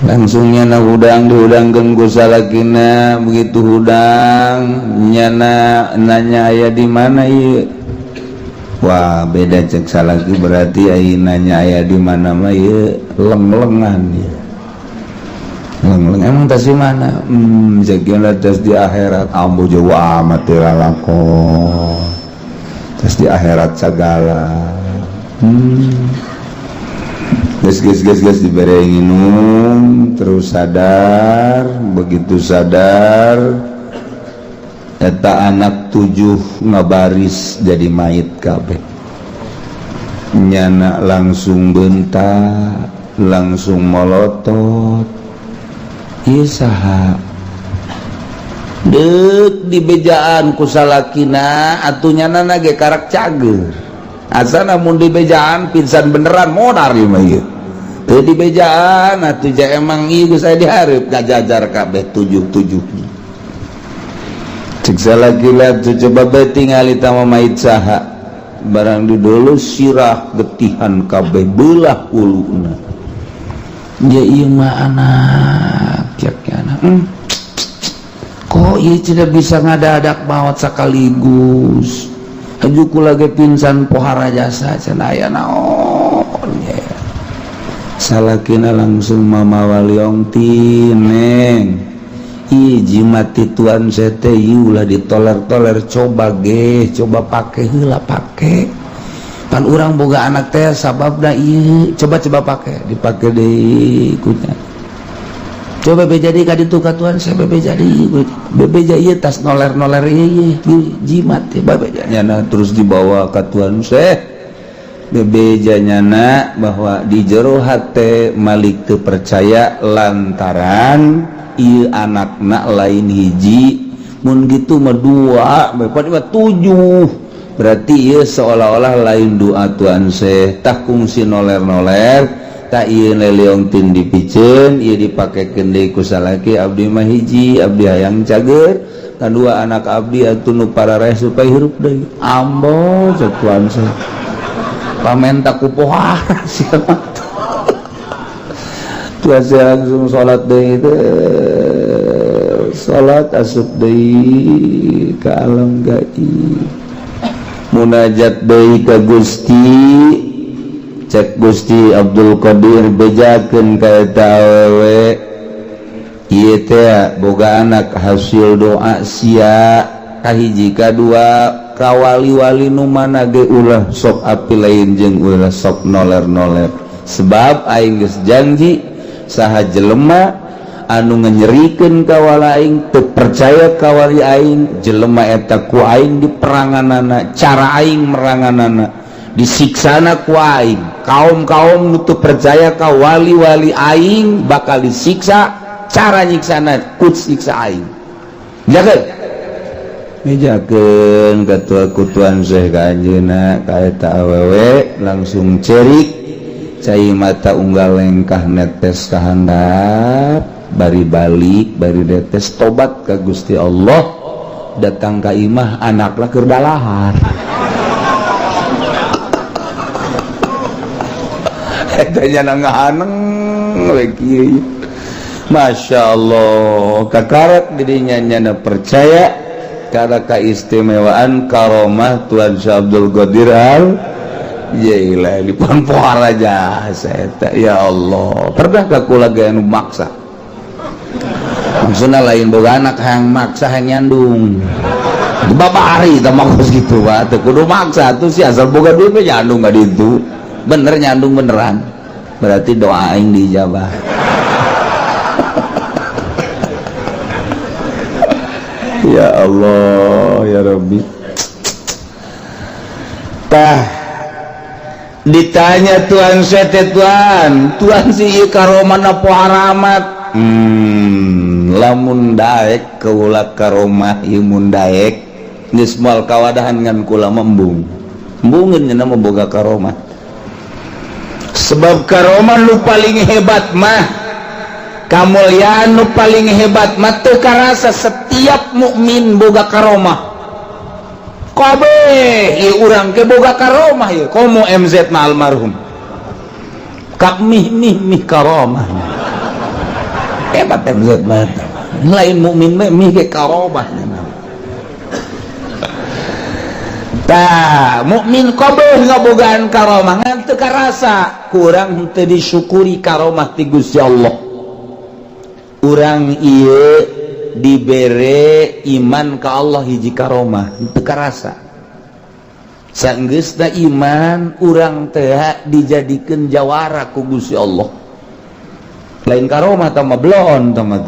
Langsung nyana hudang, dihudangkeun ku salakina. Begitu hudang nyana nanya, "Aya di mana ieu?" Wah, beda cek salaki, berarti aya nanya aya di mana mah ieu leng-lengan ieu leng-leng. "Emang tas di mana?" Cek tas di akhirat." Ambo jauh amat teh lalakon tas di akhirat sagala. Geus geus geus geus, dibere nginum terus sadar. Begitu sadar eta anak tujuh ngabaris jadi mayit kabeh. Nyana langsung bentak, langsung molotot, "Ieu saha?" Deuk dibejaan ku salakina atuh, nyana ge karak cager. Asa namun dibejaan pingsan beneran modar ieu mah. Ieu teu dibejaan atuh ja, emang ieu geus aya dihareup gajajar kabeh tujuh-tujuh. Cek salaki tuh, "Coba bae tingali tama mayit saha." Barang didulu sirah getihan kabeh, belah huluna. "Ya ieu mah anak cek anak. Kok ieu tidak bisa ngadadak maot sekaligus? Haju kula ge pingsan pohara jasa cenah, aya naon ya." Salakina langsung mamawa liontin, "Neng, ih, jimat ti tuan sete ulah ditoler-toler, coba ge, coba pake heula, pake pan urang boga anak teh sababna ieu, coba coba pake." Dipake deui kunya, "Coba beja deui ka ditu ka tuan saya, bebeja deui, bebeja ieu tas noler-noler ieu jimat ya bebeja." Nyana terus dibawa ka tuan saya, bebeja nyana bahwa di jero hate Malik teu percaya lantaran ieu anakna lain hiji, mun gitu mah dua, bapak tujuh, berarti ieu seolah-olah lain doa tuan seh. Tah, kungsi noler-noler tak ieu liontin dipiceun, ieu dipakekeun deui ku salaki, "Abdi mah hiji, abdi hayang cager kadua anak abdi atuh nu parareh supaya hirup deui." "Ambo," cek tuan seh, "pamenta ku pohara siapa." Tuan saya langsung salat deui teh, salat asup deui ke alam gaib, munajat deui ka Gusti. Cek Gusti Abdul Qadir, "Bejakeun ka eta awewe ieu teh boga anak hasil doa sia. Kahiji, kadua, ka wali-wali nu mana ge ulah sok api lain jeung ulah sok noler-noler, sebab aing geus janji saha jelema anu nyerikeun ka wali aing, teu percaya ka wali aing, jelema eta ku aing diperanganana cara aing meranganana, disiksana ku aing. Kaum-kaum nu teu percaya ka wali-wali aing bakal disiksa cara nyiksana ku siksa aing." Jaga mijakeun katua ku Tuan Syekh ka anjeunna ka eta awewe, langsung cerik, cai mata unggal lengkah netes ka handap, bari balik bari netes tobat ka Gusti Allah. Datang ka imah, anaklah keur dalahar. Eta nya ngahaneng we kieu. Masya Allah, kakarak dirinya nyana percaya karena keistimewaan karomah Tuan Syekh Abdul Qadir Al Jailani. Pon aja saya, ya Allah, pernah ka kula ge anu maksa, maksudna lain boga anak hayang maksa, hayang nyandung. Babari tah mah kos kitu, Pak, teu kudu maksa tuh sih, asal boga duit mah nyandung ka ditu. Bener nyandung beneran, berarti doa aing diijabah. Ya Allah ya Rabbi. Tah ditanya Tuan Syekh, Tuan, Tuan si ieu karomah pohara amat. Lamun daek kaula karomah ieu, mun daek geus moal kawadahan ngan kula embung embungeun nya mah boga karomah, sebab karomah nu paling hebat mah, kamulyaan nu paling hebat mah teu karasa. Setiap mukmin boga karomah kabeh. Ieu urang ge boga karomah ieu, komo MZ mah almarhum kak mih mih mih karomah hebat. MZ mah lain mukmin mah mih ge karomah. Tah mukmin kabeh ngabogaan karomah, ngan teu karasa, kurang teu disyukuri karomah ti Gusti Allah. Urang ieu dibere iman ka Allah hiji karomah, teu karasa. Sanggeusna iman urang teh dijadikeun jawara ku Gusti Allah. Lain karomah tah mah, blon tah mah.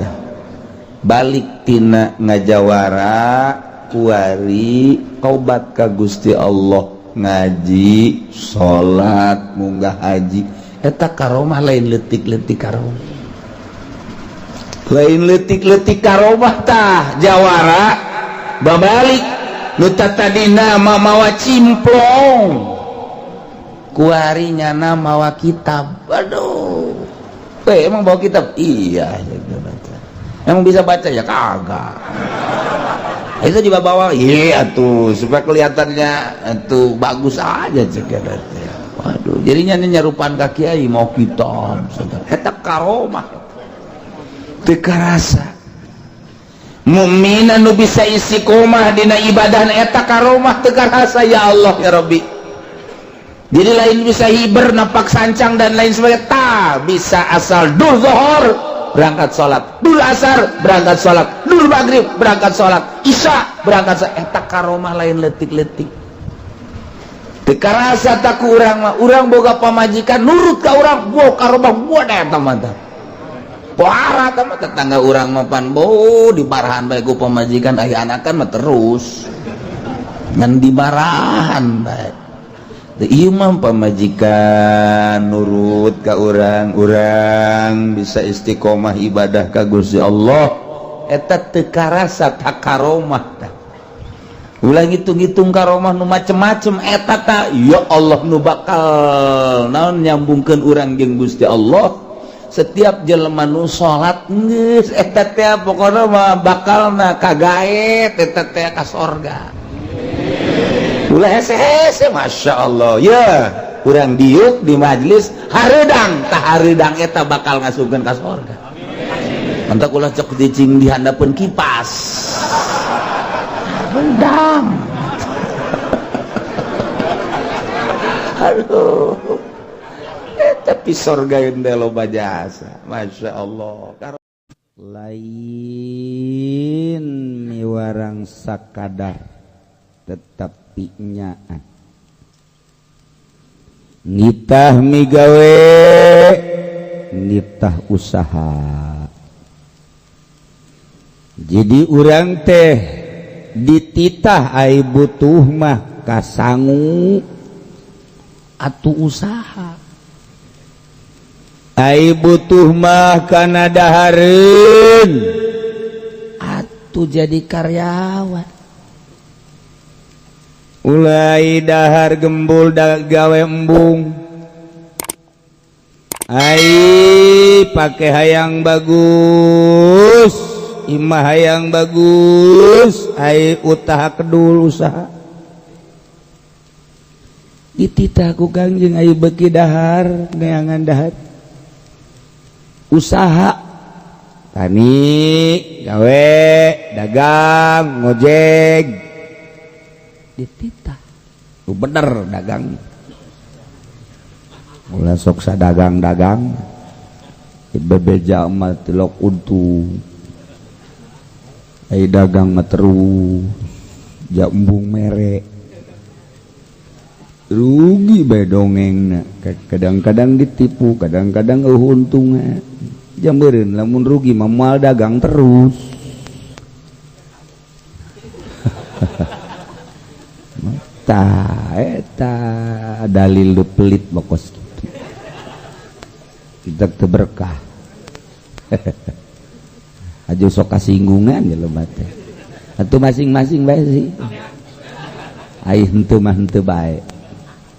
Balik tina ngajawara, kuari tobat ka Gusti Allah, ngaji, salat, munggah haji, eta karomah. Lain leutik-leutik karomah, lain leutik-leutik karomah. Tah jawara babalik, nu tadina mawa cimplong, kuari nyana mawa kitab. Aduh, emang bawa kitab? Iya. Emang bisa baca? Ya kagak. Itu dibawa, iya tuh, supaya kelihatannya itu bagus aja cek. Waduh, jadinya ini nyarupan ka kiai mau kitab. Eta karomah teu karasa. Mukmin anu bisa istiqomah dina ibadah, eta karomah teu karasa. Ya Allah ya Rabbi, jadi lain bisa hiber, napak sancang dan lain sebagainya. Ta bisa asal dur zuhur berangkat sholat, dur asar berangkat sholat, dur maghrib berangkat sholat, isya berangkat sholat, eta karomah lain letik-letik, teu karasa. Tak ku urang mah, urang boga pamajikan nurut ka urang, bo karomah buat eta mah. Pohara tah mah. Tetangga urang mah pan bo dibarahan bae ku pamajikan, aya anakan mah terus ngan dibarahan bae. Ieu mah pamajikan nurut ka urang, urang bisa istiqomah ibadah ka Gusti Allah, eta teu karasa tak karomah. Tah ulah ngitung-ngitung karomah nu macem-macem, eta ta ya Allah nu bakal naon nyambungkeun urang jeung Gusti Allah. Setiap jelema nu salat geus eta teh pokona mah bakalna kagaet eta teh ka sorga. Ulah hese-hese, Masya Allah ya, urang diuk di majelis hareudang, tah hareudang eta bakal ngasupkeun ka sorga. Mantap, ulah cek cicing di handapeun kipas, hareudang. Aduh, tapi sorga teh loba jasa, Masya Allah. Lain miwarang sakadar, tetapi nyaan nitah migawe, nitah usaha. Jadi urang teh dititah ai butuh mah kasangu atuh usaha, ai butuh mah kana dahareun. Atuh jadi karyawan. Ulai dahar gembul da gawe embung. Ai pake hayang bagus, imah hayang bagus, ai utaha kedul usaha. Dititah ku Kangjeng ayu beki dahar neangan dahar. Usaha tani, gawe, dagang, ngojek. Dititah. Nu bener dagang. Ulah sok dagang-dagang. Bebeja mah tilok untung. Ai dagang mah terus. Ja embung mere. Rugi bae dongengna. Kadang-kadang ditipu, kadang-kadang eueuh untungna. Jameureun lamun rugi mah moal dagang terus. Tah eta dalil lu pelit bokos kitu. Kita teu berkah. Aja sok kasinggungan ya lebat teh. Atuh masing-masing bae sih. Ai henteu mah henteu bae.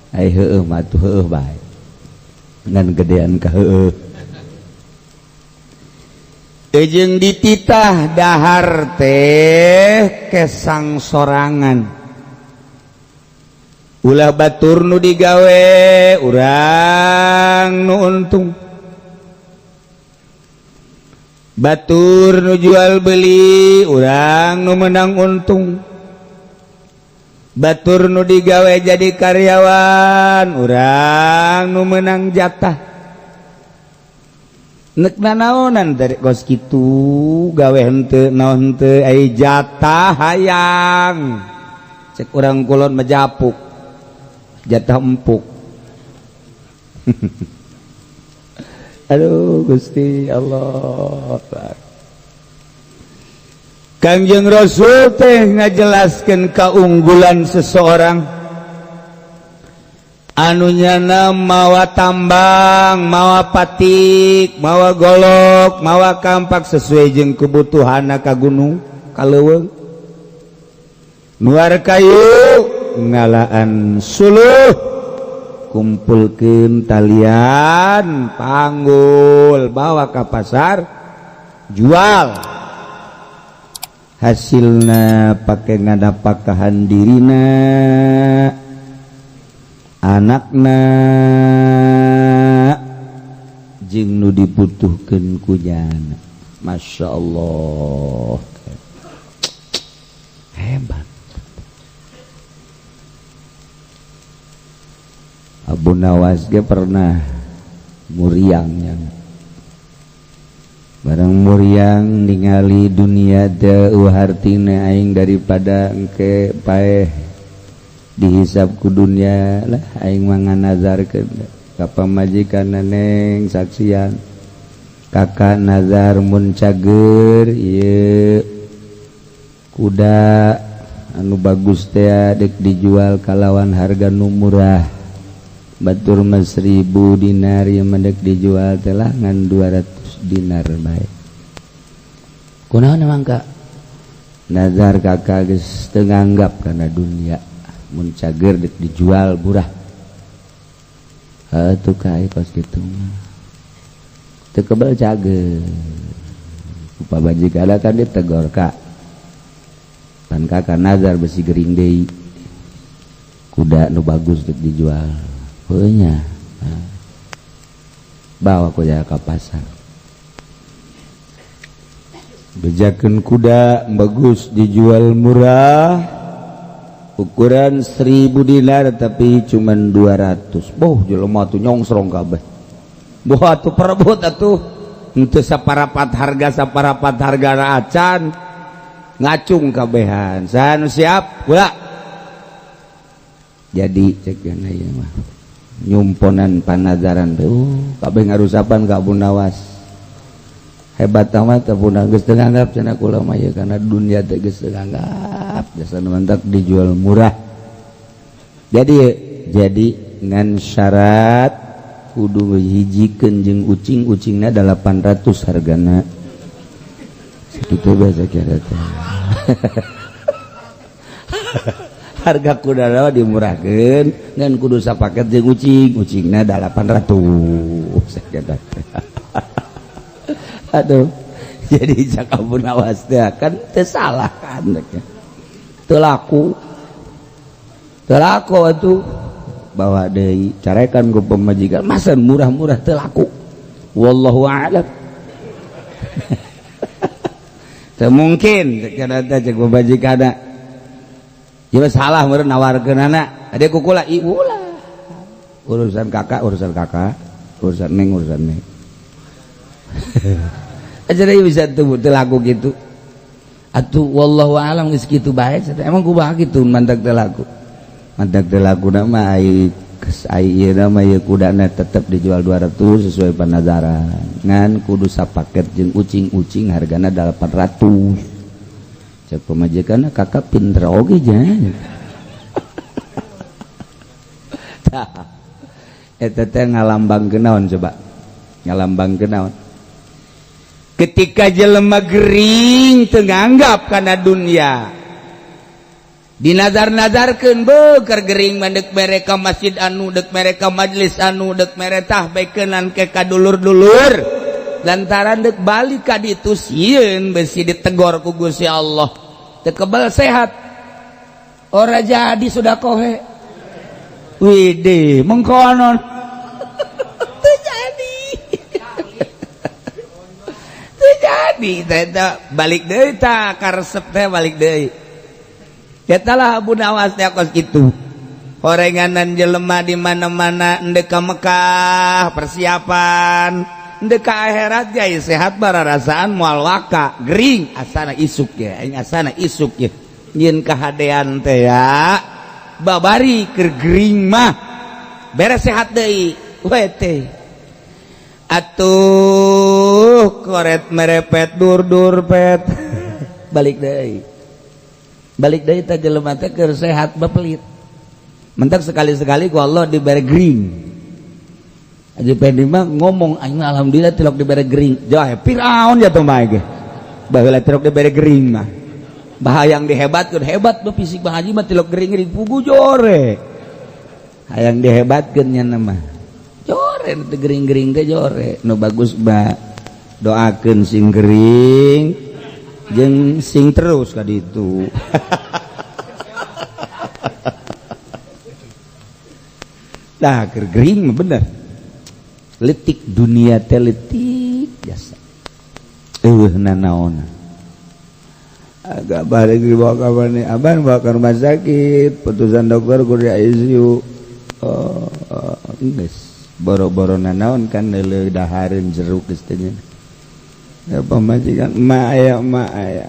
Ai heueuh mah atuh heueuh bae. Ngan gedean ka heueuh. Jeung dititah dahar teh kesang sorangan. Ulah batur nu digawe urang nu untung. Batur nu jual beli urang nu menang untung. Batur nu digawe jadi karyawan urang nu menang jatah. Nek nanaonan dari kos kitu gawe henteu naon henteu ai jatah hayang. Cek urang kulon mejapuk. Jatah empuk. Aduh Gusti Allah. Kangjeng Rasul teh ngajelaskeun keunggulan seseorang anu nyana mawa tambang, mawa patik, mawa golok, mawa kampak sesuai jeung kebutuhanna ka gunung, ka leuweung. Nuar kayu ngalaan suluh, kumpulkeun talian, panggul, bawa ka pasar, jual. Hasilna pake ngadapakahan dirina, anakna, jeung nu dibutuhkeun ku jana. Masya Allah, hebat. Abu Nawas ge pernah muriangnya. Barang muriang ningali dunia teu hartina aing daripada engke paeh dihisab ku dunia lah aing mah nganazarkeun ka pamajikan neneng saksian kakak nazar mun cager ieu kuda anu bagus teh dek dijual kalawan harga nu murah batur mah 1000 dinar ieu mah dek dijual teh lah ngan 200 dinar bae. Kunaon emang kak? Nazar kakak geus teu nganggap kana dunia mun cager dek dijual murah. Heuh tuh kae kos kitu mah. Teu kebel cager. Ku pamajikan kan ditegor kak. Pan kakak nazar besi gering deui. Kuda nu bagus dek dijual. Heuh nya. Bawa kuda ka pasar. Bejakeun kuda bagus dijual murah ukuran 1000 dinar tapi cuman 200. Boh jelema tuh nyongsrong kabeh. Boh atuh perebut atuh henteu saparapat harga acan ngacung kabehan. Saha nu siap? Kula. Jadi cek ieu mah nyumponan panazaran teh kabeh ngarusapan ka Abu Nawas. Hebat amat Abu Nawas geus teu nganggap cenah kula mah ieu kana dunia teh geus teu nganggap jasa nu mantak dijual murah. Jadi ngan syarat kudu hijikeun jeung ucing-ucingna 800 hargana. Kitu biasa kira teh. Harga kuda dimurahkeun ngan kudu sapaket jeung ucing, ucingna 800. Aduh. Jadi cak Abu Nawas teh kan teu salah kan. Teu laku. Teu laku atuh. Bawa deui carekan ku pamajikan, masa murah-murah teu laku. Wallahu a'lam. Teu mungkin kana teh cek pamajikanna. Ieu salah meureun nawarkeunana. Ade kukula ieu ulah. Urusan kakak, urusan neng, urusan neng. Jadi bisa tuh teu laku gitu. Atuh wallahu a'lam geus kitu bae. Emang kumaha kitu mantak teu laku. Mantak teu laku mah ai ieu mah ieu kudana tetep dijual 200 sesuai panazaran. Ngan kudu sapaket jeung ucing-ucing hargana 800. Cek pamajikanna kakak pinter oge nya. Tah eta teh ngalambangkeun naon coba? Ngalambangkeun naon? Ketika jelema gering teu nganggap kana dunia, dinazar-nazarkeun beuker gering mah deuk mere ka masjid anu, deuk mere ka majelis anu, deuk mere tah beukeunan ke ka dulur-dulur, lantaran deuk balik ka ditu sieun besi ditegor ku Gusti Allah. Teu kebal sehat ora jadi sudah kohe. Widih mengkonon. Teu jadi. Teu jadi teh balik deui tah karesep teh balik deui. Eta lah Abu Nawas teh kos kitu. Horenganan jelema di mana-mana endek ka Mekah persiapan, endek ka akhirat ge sehat bararasaan moal waka gering asana isuk ya, aing asana isuk ya. Nyieun kahadean teh ya. Babari keur gering mah beres sehat deui we teh. Atuh koret merepet dur-dur pet. Balik deui. Balik deui teh jelema teh keur sehat bepelit. Mentak sekali-sekali ku Allah dibere gering. Haji Pendi mah ngomong aing alhamdulillah tilok dibere gering. Jauh Firaun jatuh mah ge. Baheula tilok dibere gering mah. Bahayang dihebatkeun hebat be fisik Bang Haji mah tilok gering-gering pugu jore. Hayang dihebatkeun nya mah. Jore teu gering-gering teh jore. Nu bagus ba doakeun sing gering jeung sing terus ka ditu. Nah, keur gering mah bener. Letik dunia teh letik biasa. Eueuh nanaona. Agak balik dibawa ke mana? Abang bawa ke rumah sakit, putusan dokter kudu di ICU. Oh, geus. Boro-boro nanaon kan leuleung dahareun jeruk geus teh nya. Ya pamajikan emak aya emak aya.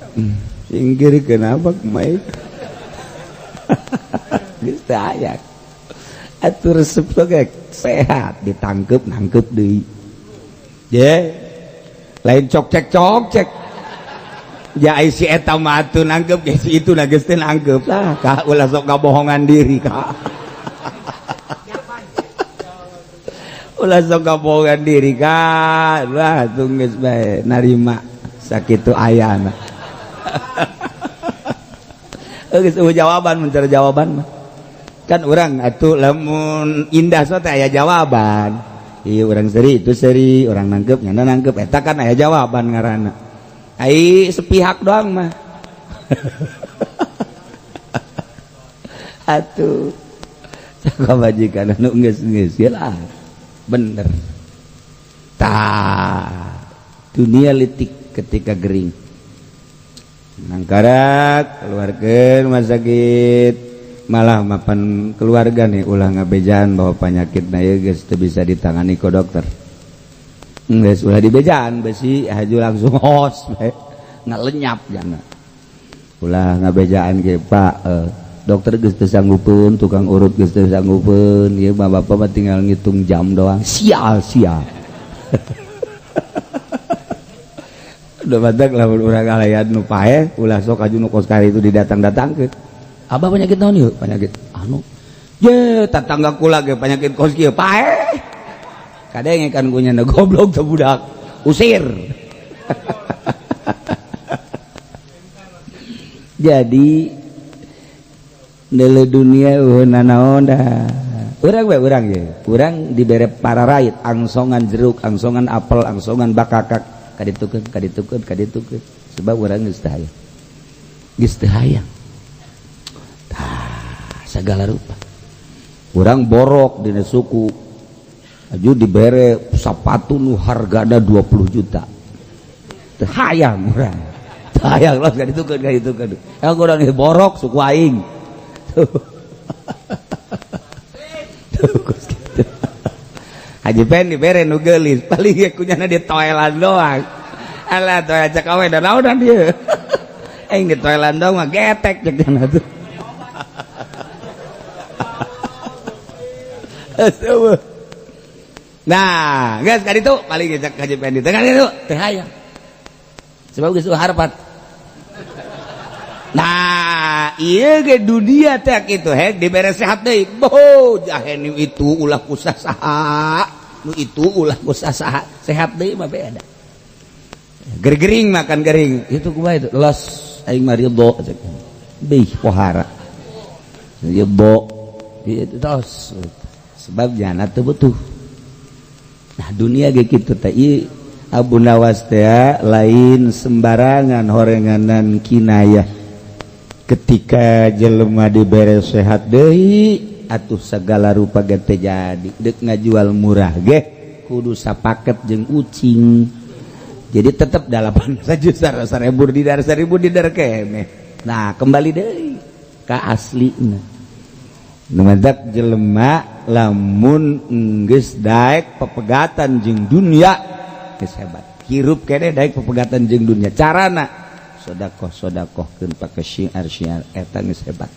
Singkir kenapa emak? Geus teu aya. Atuh resep teh sehat ditangkep nangkep deui. Ye. Lain cok cek. Ya si eta mah atuh nangkep ge si itu geus teh nangkep lah ka ulah sok ngabohongan diri ka. Ulah sok ngabohongan diri ka. Lah atuh geus bae narima sakitu ayana. Geus eueuh jawaban mencari jawaban mah. Kan urang atuh lamun indah so teh aya jawaban. Ieu urang seri itu seri, urang nangkep nyana nangkep eta kan aya jawaban ngaranna. Ai sepihak doang mah. Atuh sakabajikan anu geus-geus lah. Bener. Tah dunia letik ketika gering. Nangkarak keluarkeun rumah sakit. Malah mapan keluarga nih ulah ngabejaan bahwa penyakitna ieu geus teu bisa ditangani ku dokter. Geus ulah dibejaan besi haju langsung hos bae ngalenyap jana. Ulah ngabejaan ge Pak, dokter geus teu sanggupeun, tukang urut geus teu sanggupeun, ieu mah bapak mah tinggal ngitung jam doang. Sial sial. Udah badak lamun urang ngalayan nu paeh, ulah sok aju nu kos kari itu didatang-datangkeun. Abah penyakit naon ieu? Penyakit anu. Ye, tetangga kula ge penyakit kos kieu paeh. Kadenge kan ku nya goblok teh budak. Usir. Jadi nele dunia eueuh nanaon dah. Urang we urang ye. Urang dibere pararait angsongan jeruk, angsongan apel, angsongan bakakak, kaditukeun kaditukeun kaditukeun. Sebab urang geus teu hayang. Geus teu hayang. Tah, segala rupa. Urang borok dina suku. Aju dibere sapatu nu hargana 20 juta. Teu hayang urang. Teu hayang los kaditukeun kaditukeun. Yang urang borok suku aing. Tuh, gitu. Haji Pen dibere nu geulis, paling ge kunyana di toelan doang. Alah toel cek awe da naonan dieu. Aing di toelan doang mah getek cek cenah tuh. Nah, geus ka ditu paling ge cek Haji Pen di teh ka ditu teh hayang. Sebab geus harapan. Nah, iya ge dunia teh kitu hek dibere sehat deui. Boh, jahe nu itu ulah ku saha, nu itu ulah ku saha. Sehat deui mah beda. Gergering makan gering, itu kumaha itu? Los aing mah ridho cek. Bih pohara. Ridho itu tos. Sebab jana teu butuh. Nah, dunia ge kitu teh ieu Abu Nawas teh lain sembarangan horenganan kinayah. Ketika jelema dibere sehat deui atuh segala rupa ge teh jadi deuk ngajual murah ge kudu sapaket jeung ucing. Jadi tetep 8 sajuta 1000 didar 1000 didar keneh. Nah, kembali deui ka aslina. Nu matak jelema lamun geus daek pepegatan jeung dunia geus hebat. Hirup keneh daek pepegatan jeung dunia. Carana sodakoh sodakohkeun pake syiar syiar eta geus hebat.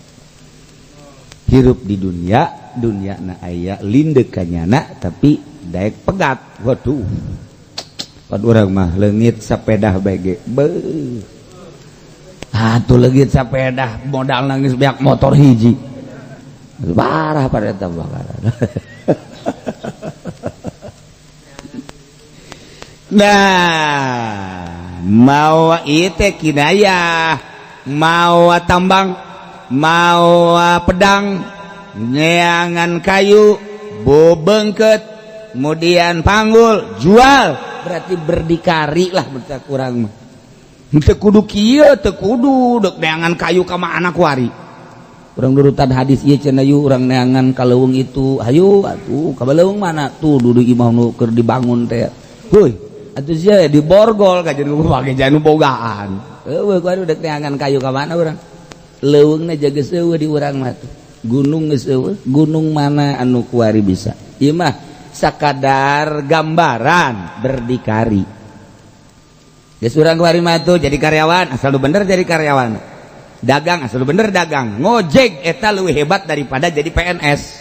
Hirup di dunia, dunia na aya lindek kanyana tapi daek pegat. Waduh. Pan urang mah leungit sapedah bae ge. Beuh. Atuh leungit sapedah modal nangis beak motor hiji. Parah pada eta bakaran. Nah, mawa itu kinayah, mawa tambang, mawa pedang, neangan kayu, bobengket, kemudian panggul, jual, berarti berdikari lah berarti kurang mah. Teu kudu kieu, teu kudu deuk neangan kayu ka mana kuari. Urang nurutan hadis ieu cenah yu urang neangan ka leuweung itu, hayu atuh ka leuweung mana tuh dudu imah nu keur dibangun teh. Heuy, atuh sia di borgol kajian pake janu bogaan. Eueuh kuari udah neangan kayu ka mana urang? Leuweungna jaga seueuh di urang mah tuh. Gunung geus eueuh, gunung mana anu kuari bisa? Ieu mah sakadar gambaran berdikari. Geus urang kuari mah tuh jadi karyawan, asal lu bener jadi karyawan. Dagang asal lu bener dagang. Ngojek eta leuwih hebat daripada jadi PNS.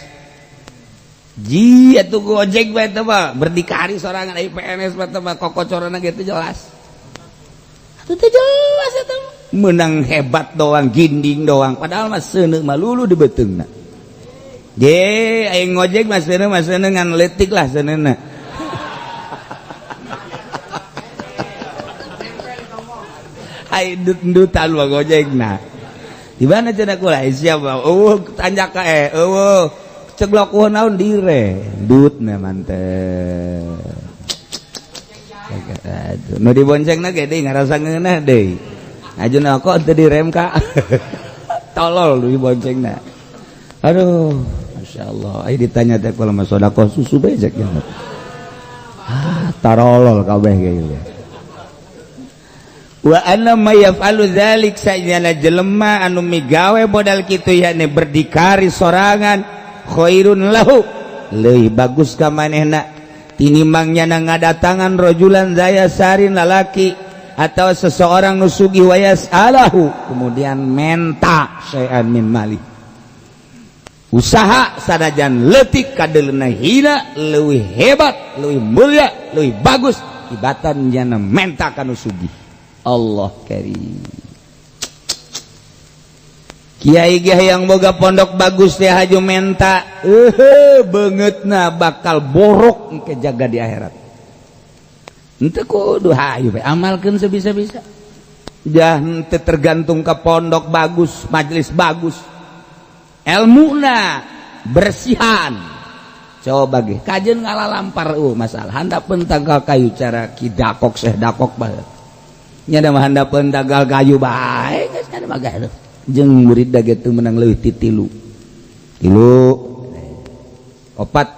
Ji atuh gojek bae teh mah berdikari sorangan ai PNS mah teh mah kokocorana gitu jelas. Atuh teh jelas eta mah. Menang hebat doang, ginding doang, padahal mah seuneu mah lulu di beuteungna. Je aing ngojek mah seuneu ngan leutik lah seuneuna. Ai ndut-ndutan mah gojekna. Di mana cenah kula siapa? Eueuh tanjak ka eueuh ceglok eueuh naon dire. Dutna mantep. Nu diboncengna ge deui ngarasa ngeunah deui. Ajuna kok teu direm ka. Tolol nu diboncengna. Aduh, masyaallah. Ai ditanya teh kula mah sedekah susu bae cek. Ah, tarolol kabeh ge ieu. Wa anna may yaf'alu dzalik sajana jelema anu migawe modal kitu yakni berdikari sorangan khairun lahu leuwih bagus ka manehna tinimbang nyana ngadatangan rajulan zaya sarin lalaki atau seseorang nu sugih wa yas'alahu kemudian menta syai'an min mali usaha sanajan leutik kadeulna hina leuwih hebat leuwih mulia leuwih bagus ibatan nyana menta ka nu sugih. Allah karim. Kiai ge yang boga pondok bagus teh haju menta beungeutna bakal borok engke jaga di akhirat. Henteu kudu hayu we amalkeun sebisa-bisa. Jangan tergantung ke pondok bagus, majelis bagus, ilmuna bersihan. Coba ge kajen ngalalampar masalah handapeun tangkal kayu cara kidakok seh dakok bae. Nya da mah handapeun tangkal kayu bae geus kada mah gaduh. Jeung murid da ge teu meunang leuwih ti tilu. Tilu opat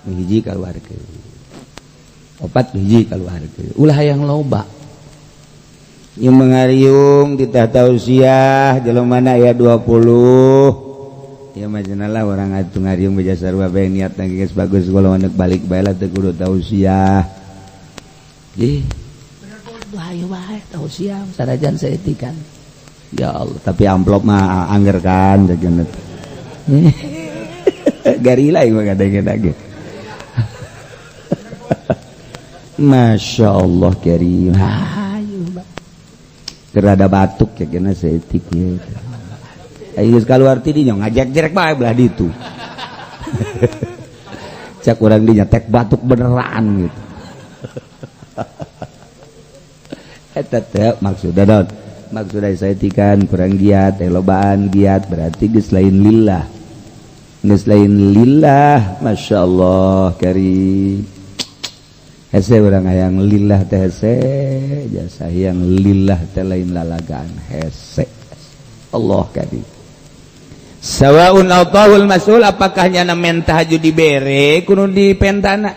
hiji kaluarkeun. Opat hiji kaluarkeun. Ulah hayang loba. Ieu mengariung di tahta usia jelema mana aya 20. Ya majana lah orang atuh ngariung beja sarua bae niat geus bagus kalau anak balik bae lah teu kudu tausiah. Ih, hayu bae tausiah sarajan saeutik. Ya Allah, tapi amplop mah angger kan jajan. Garila ieu mah kadang-kadang. Masya Allah karim. Hayu bae. Kerada batuk ya kena saeutik ya. Ayo geus kaluar ti dinya ngajek-jerek bae belah ditu. Cak urang dinya tek batuk beneran gitu. Eta teh maksudna naon? Maksudna saeutikan kurang giat, lobaan giat berarti geus lain lillah. Geus lain lillah, masyaallah karim. Hese urang hayang lillah teh hese, jasa hayang lillah teh lain lalagaan hese. Allah karim. Sawaun atahul masul apakah nyana mentah haju dibere kudu dipentana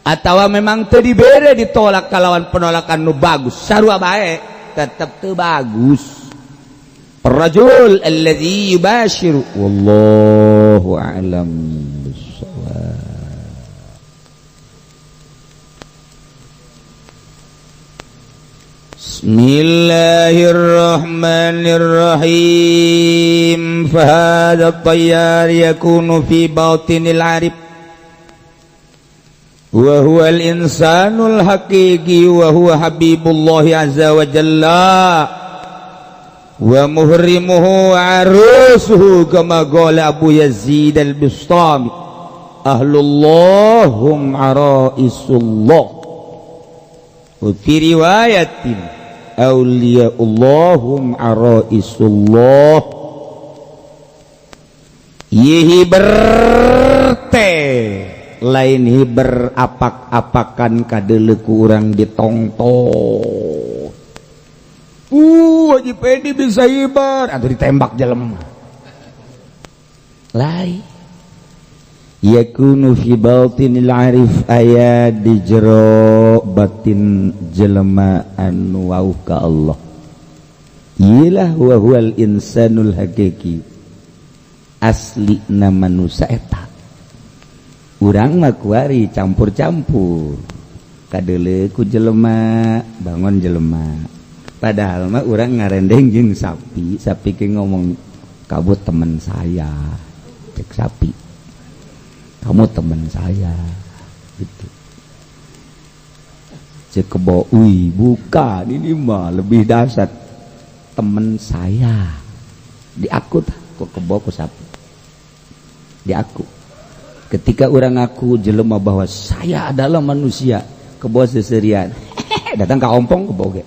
atawa memang teu dibere ditolak kalawan penolakan nu bagus sarua bae tetep teu bagus. Rajul allazi yubashiru wallahu a'lam bissawab. Bismillahirrahmanirrahim. Fahadha at-tayyar yakunu fi batinil arif wa huwa al-insanul haqiqi wa huwa habibullah azza wa jalla wa muhrimuhu arusuhu kama qala Abu Yazid al-Bustami ahlullah hum araisullah wa fi riwayatin awliyaullahum araisullah. Yihi berte lain hiber apak-apakan kadeuleu ku urang ditongton. Haji Pedi bisa hiber atau ditembak jelema. Lain yakunu fi batinil arif aya di jero batin jelema anu wauh ka Allah. Iyalah wa huwal insanul hakiki. Asli na manusia eta. Urang mah kuari campur-campur. Kadeuleu ku jelema, bangun jelema. Padahal mah urang ngarendeng jeung sapi, sapi ke ngomong kamu teman saya. Cek sapi. Kamu teman saya gitu. Cek kebo, wih bukan ini mah lebih dahsyat teman saya. Diaku kok kebo ku sapi. Diaku. Ketika orang ngaku jelema bahwa saya adalah manusia, kebo seserian. Datang ka ompong kebo ge.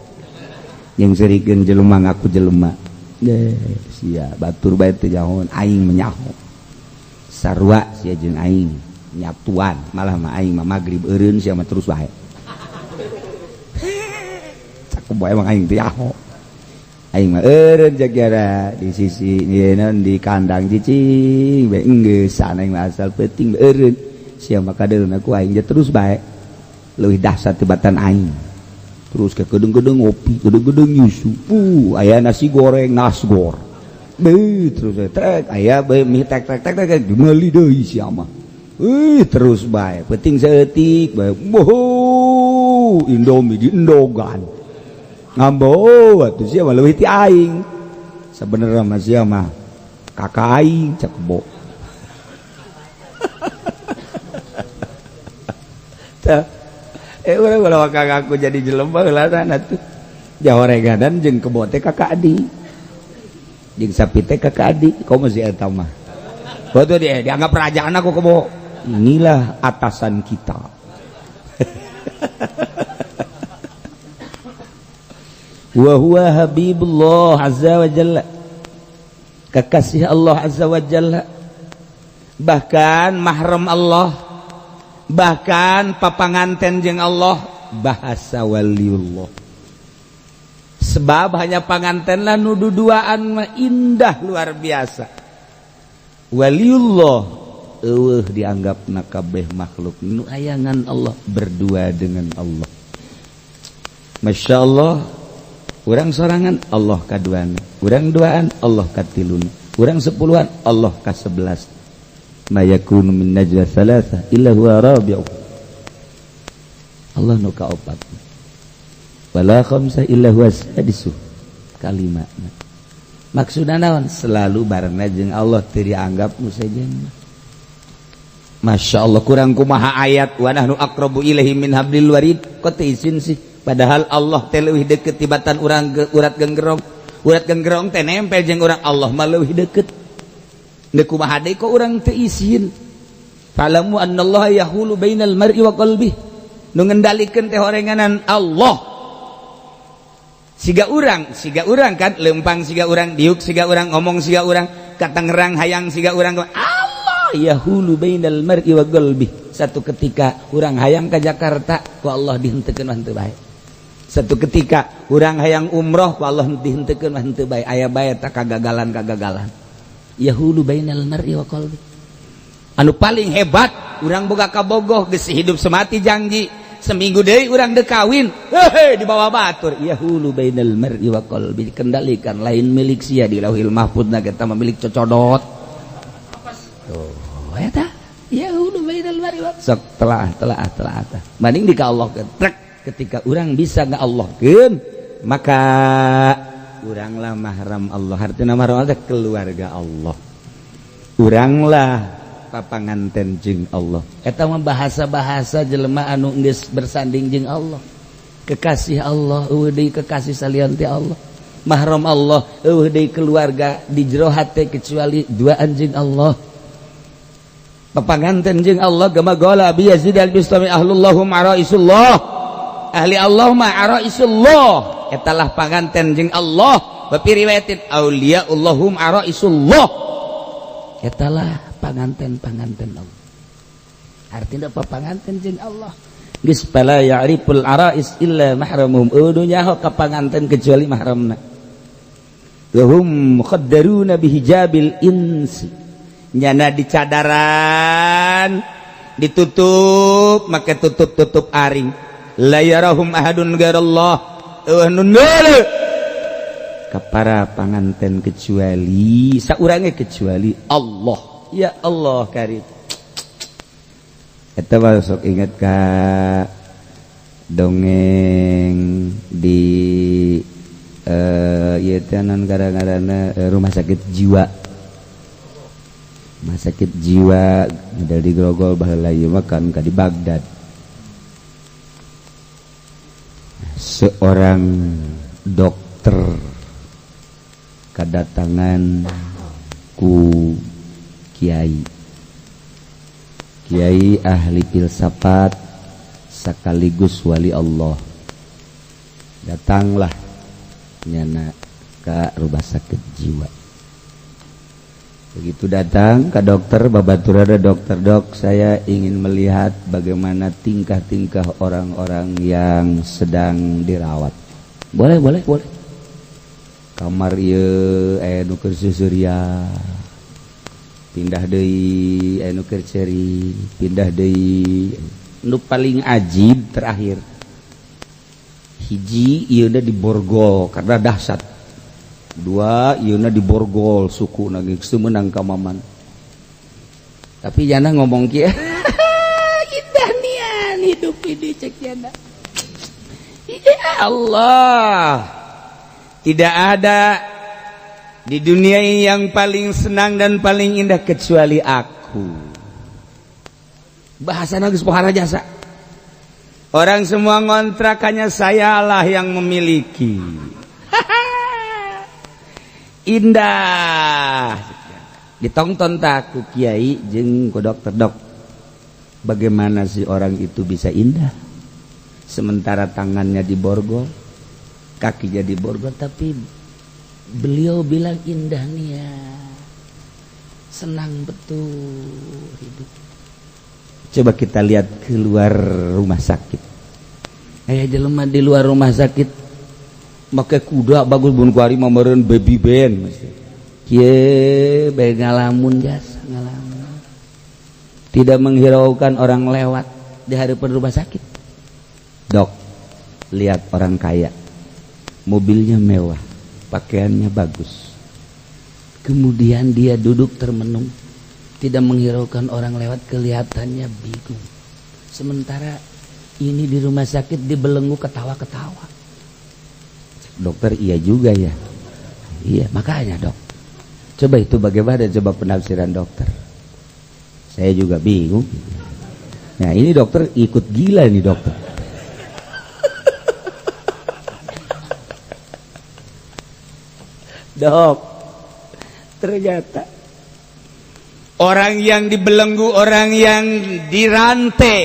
Yang serikeun jelema ngaku jelema. Sia batur bae teu jahon aing menyaho. Sarua sia jeung aing nyatuan malah mah aing mah magrib eureun sia mah terus bae. Cak kebo emang aing teh yaho. Aing mah eureun jagjara di sisi ieu di kandang cicing bae enggeus aing mah asal peuting bae eureun sia mah kadeulna ku aing terus bae. Leuwih dahsyat tibatan aing. Terus ke gedung-gedung ngopi, gedung-gedung nyusu. Aya nasi goreng nasgor. Beuh terus trek aya bae mie tek tek tek tek meuli deui sia mah. Terus bae peuting saeutik bae. Boho, Indomie diendogan. Ngambo atuh sia mah leuwih ti aing. Sabenerna mah sia mah kakak aing cek kebo. Tah urang ulah kakak aku jadi jelema heula atuh. Jahoregadan jeung kebo teh kakak adi. Jeung sapi teh kakak adi, komo si eta mah. Betul dia dianggap kerajaan aku kebo. Inilah atasan kita. Wa huwa habibullah azza wa jalla, kekasih Allah azza wa jalla, bahkan mahram Allah, bahkan papanganten jeung Allah, bahasa waliullah. Sebab hanya panganten lah nu duduaan mah indah luar biasa. Waliullah eueuh dianggap kabeh makhluk nu ayangan Allah, berdua dengan Allah. Masya Allah, urang sorangan Allah kaduana, urang duaan Allah katiluna, urang sepuluhan Allah ka-11. Ma yakunu min najwa thalatha illa huwa rabi'u, Allah nu kaopat, wala khamsa illa huwa sadisu, kalima. Maksudna naon? Selalu barengna jeung Allah, teu dianggap nu sejen. Masya Allah, kurang kumaha ayat wa nahnu aqrabu ilaihi min hablil warid? Kok teu isin sih? Padahal Allah teh leuwih deket tibatan urang ke urat genggerong. Urat genggerong teh nempel jeung urang, Allah mah leuwih deket. Deuk kumaha deui, kok urang teu isin? Fa'lamu annallaha yahulu bainal mar'i wa qalbihi. Nu ngendalikeun teh horenganan Allah. Siga urang kan lempang siga urang, diuk siga urang, ngomong siga urang, ka Tangerang hayang siga urang. Allah yahulu bainal mar'i wa qalbi. Satu ketika urang hayang ke Jakarta, ku Allah dihenteukeun, mah teu bae. Satu ketika urang hayang umroh, ku Allah dihenteukeun, mah teu bae. Aya bae tak kagagalan-kagagalan. Yahulu bainal mar'i wa qalbi. Anu paling hebat, urang boga kabogoh, geus hidup semati janji, seminggu deui urang dek kawin, hehe, di bawah batur. Yahulu bainal mar'i wa qalbi, dikendalikan, lain milik sia. Di Lauhil Mahfud na kita milik cocodot tuh eta. Yahulu bainal mar'i wa sok telah telah telah tah banding di ka Allah trek. Ketika urang bisa nga Allahkeun, maka uranglah mahram Allah. Artinya mahram Allah, keluarga Allah, uranglah papanganten jeung Allah. Eta mah bahasa-bahasa jelema anu geus bersanding jeung Allah, kekasih Allah, euweuh deui kekasih salian ti Allah, mahram Allah, euweuh deui keluarga di jero hate kecuali duaan jeung Allah, papanganten jeung Allah. Kama qala Abi Yazid al-Bistami, ahlullahum araisullah, ahli Allah mah araisullah, etalah panganten jeung Allah. Wa fi riwayatin, auliyaullahum araisullah, etalah panganten-panganten Allah. Artinya apa panganten jeung Allah? Geus fala ya'riful arais illa mahramuhum, eueuh nyaho ka panganten kecuali mahramna. Wa hum mukhaddaruna bihijabil insi, nyana di cadaran, ditutup make tutup-tutup aring. La yarahum ahadun ghairallah, eueuh nu ka para panganten kecuali saurangnya, kecuali Allah. Ya Allah karim. Eta mah sok inget ka dongeng di ieu teh non gara-garana rumah sakit jiwa. Rumah sakit jiwa model di Grogol baheula, ieu mah kan ka di Baghdad. Seorang dokter kedatangan ku kiai, kiai ahli filsafat sekaligus wali Allah. Datanglah nyana ke rumah sakit jiwa. Begitu datang ke dokter, babatur ada dokter, "Dok, saya ingin melihat bagaimana tingkah-tingkah orang-orang yang sedang dirawat." "Boleh, boleh, boleh." Kamar ieu nu keur susuria, pindah deui anu keur ceri, pindah deui. Nu paling ajib terakhir, hiji ieu di borgol karena dahsyat, dua ieu di borgol suku geus teu meunang ka maman. Tapi jana ngomong kieu, "Indah nian hidup ini," cek jana. "Ya Allah, tidak ada di dunia yang paling senang dan paling indah kecuali aku." Bahasa geus pohara jasa. Orang semua ngontrakannya, sayalah yang memiliki. Indah. Ditonton tak ku kiai jeung ku dokter, "Dok, bagaimana sih orang itu bisa indah sementara tangannya diborgol?" Kaki jadi borgol, tapi beliau bilang indah nih ya, senang betul hidup. Coba kita lihat keluar rumah sakit. Jelema di luar rumah sakit make kuda bagus bun kuari mah meureun baby band. Kieu bae ngalamun jasa ngalamun. Tidak menghiraukan orang lewat di hadapan rumah sakit. Dok, lihat orang kaya. Mobilnya mewah, pakaiannya bagus. Kemudian dia duduk termenung, tidak menghiraukan orang lewat, kelihatannya bingung. Sementara ini di rumah sakit dibelenggu ketawa-ketawa. Dokter iya juga ya. Iya, makanya dok. Coba itu bagaimana, coba penafsiran dokter. Saya juga bingung. Nah ini dokter ikut gila nih dokter. Dok, ternyata orang yang dibelenggu, orang yang dirantai,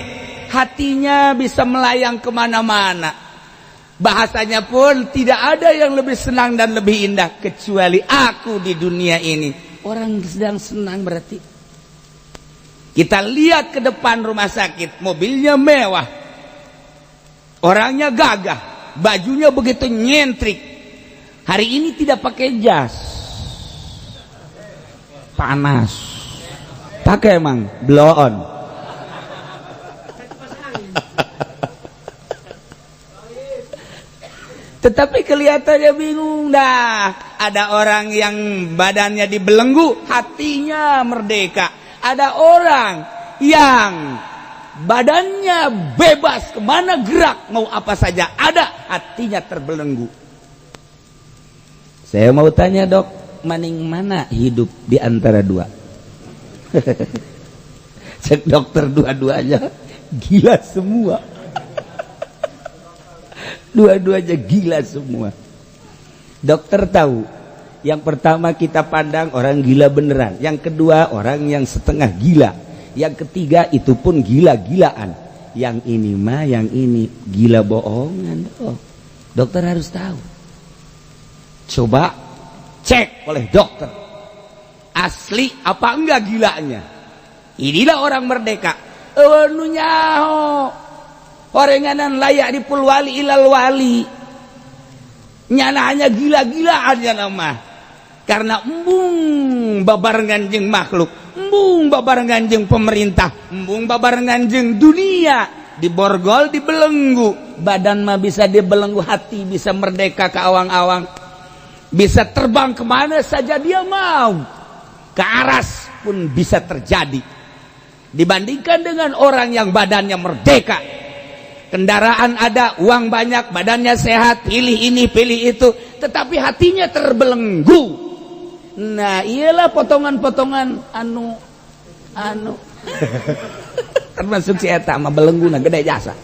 hatinya bisa melayang kemana-mana. Bahasanya pun tidak ada yang lebih senang dan lebih indah kecuali aku di dunia ini. Orang sedang senang berarti. Kita lihat ke depan rumah sakit, mobilnya mewah, orangnya gagah, bajunya begitu nyentrik. Hari ini tidak pakai jas, panas. Pakai emang blow on. Tetapi kelihatannya bingung dah. Ada orang yang badannya dibelenggu, hatinya merdeka. Ada orang yang badannya bebas kemana gerak mau apa saja ada, hatinya terbelenggu. Saya mau tanya dok, maning mana hidup di antara dua? Cek dokter dua-duanya gila semua. Dua-duanya gila semua. Dokter tahu, yang pertama kita pandang orang gila beneran, yang kedua orang yang setengah gila, yang ketiga itu pun gila-gilaan. Yang ini mah, yang ini gila bohongan. Oh, dokter harus tahu. Coba cek oleh dokter, asli apa enggak gilanya. Inilah orang merdeka. Nu nyaho orenganan layak dipul wali ilal wali. Nyana hanya gila-gilaan ya nama. Karena embung babarengan jeung makhluk, embung babarengan jeung pemerintah, embung babarengan jeung dunia. Diborgol, dibelenggu. Badan mah bisa dibelenggu, hati bisa merdeka ke awang-awang. Bisa terbang kemana saja dia mau, ke aras pun bisa terjadi. Dibandingkan dengan orang yang badannya merdeka, kendaraan ada, uang banyak, badannya sehat, pilih ini, pilih itu, tetapi hatinya terbelenggu. Nah, iyalah potongan-potongan anu termasuk si eta mah belengguna gede jasa.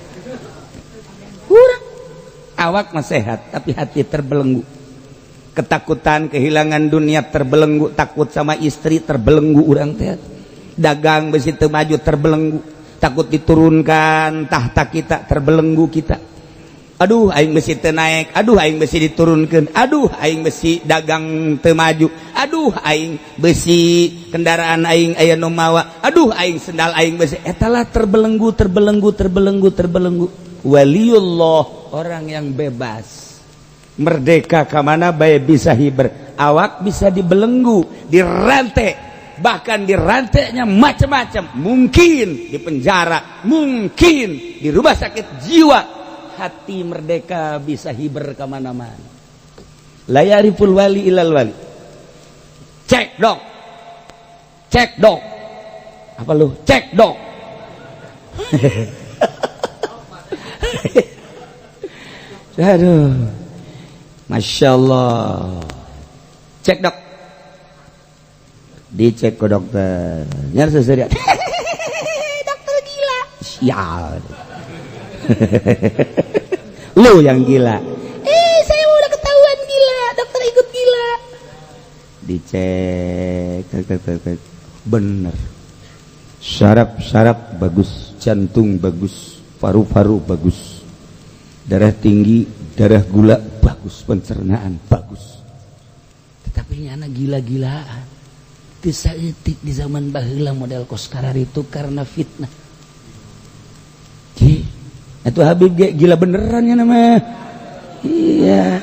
Kurang awak mah sehat, tapi hati terbelenggu. Ketakutan kehilangan dunia terbelenggu, takut sama istri terbelenggu urang teh. Dagang besi teu maju terbelenggu, takut diturunkan tahta kita terbelenggu kita. Aduh aing besi teu naik, aduh aing besi diturunkan, aduh aing besi dagang teu maju, aduh aing besi kendaraan aing aya nu mawa, aduh aing sendal aing besi. Etalah terbelenggu, terbelenggu, terbelenggu, terbelenggu. Waliullah, orang yang bebas merdeka kamana bae bisa hiber, awak bisa dibelenggu, dirantai, bahkan dirantainya macam-macam, mungkin di penjara, mungkin di rumah sakit jiwa. Hati merdeka bisa hiber kemana-mana. La yariful wali ilal wali. Cek dok, cek dok, apa lu cek dok? Aduh, Masya Allah. Cek dok, dicek ke dokter. Nyar seserian. Dokter gila. Sial. Lu yang gila. Saya udah ketahuan gila. Dokter ikut gila. Dicek, cek, cek, cek. Bener. Saraf-saraf bagus, jantung bagus, paru-paru bagus. Darah tinggi, darah gula bagus, pencernaan bagus. Tetapi nyana gila-gilaan. Teu saeutik di zaman baheula model kos kararitu karena fitnah. Ki, atuh Habib ge gila beneran ya nama. Iya.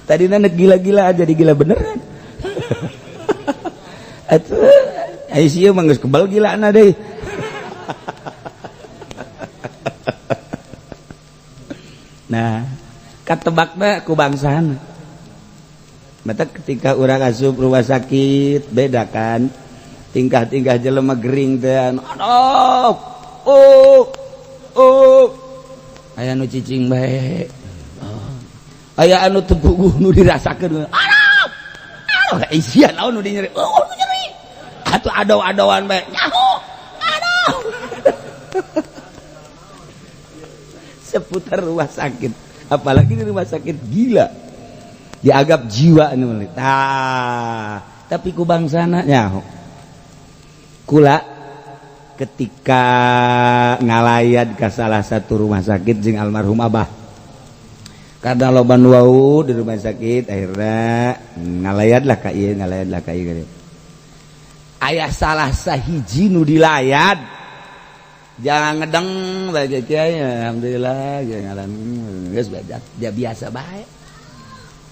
Tadi nanek gila-gila jadi gila beneran. Atuh ICU mah geus kebal gilana deui. Nah, katebakna ku bangsana. Mata ketika urang asup rumah sakit beda kan. Tingkah-tingkah jelema gering teh aduh. Oh. Oh. Aya nu cicing bae. Oh. Aya anu teu puguh nu dirasakeun. Aduh. Aduh, isian naon nu nyeri. Oh, nu nyeri. Atuh adaw-adawan bae. Nyaho. Aduh. Seputar rumah sakit, apalagi di rumah sakit gila, dianggap jiwa anu. Tah, tapi ku bangsana nyaho. Kula ketika ngalayat ke salah satu rumah sakit jeung almarhum abah. Karena loba nu wau di rumah sakit akhirnya ngalayatlah ka ieu, ngalayatlah ka ieu. Aya salah sahiji nu dilayat. Jangan ngedeng bagi kiai, alhamdulillah jangan geus dia biasa bae.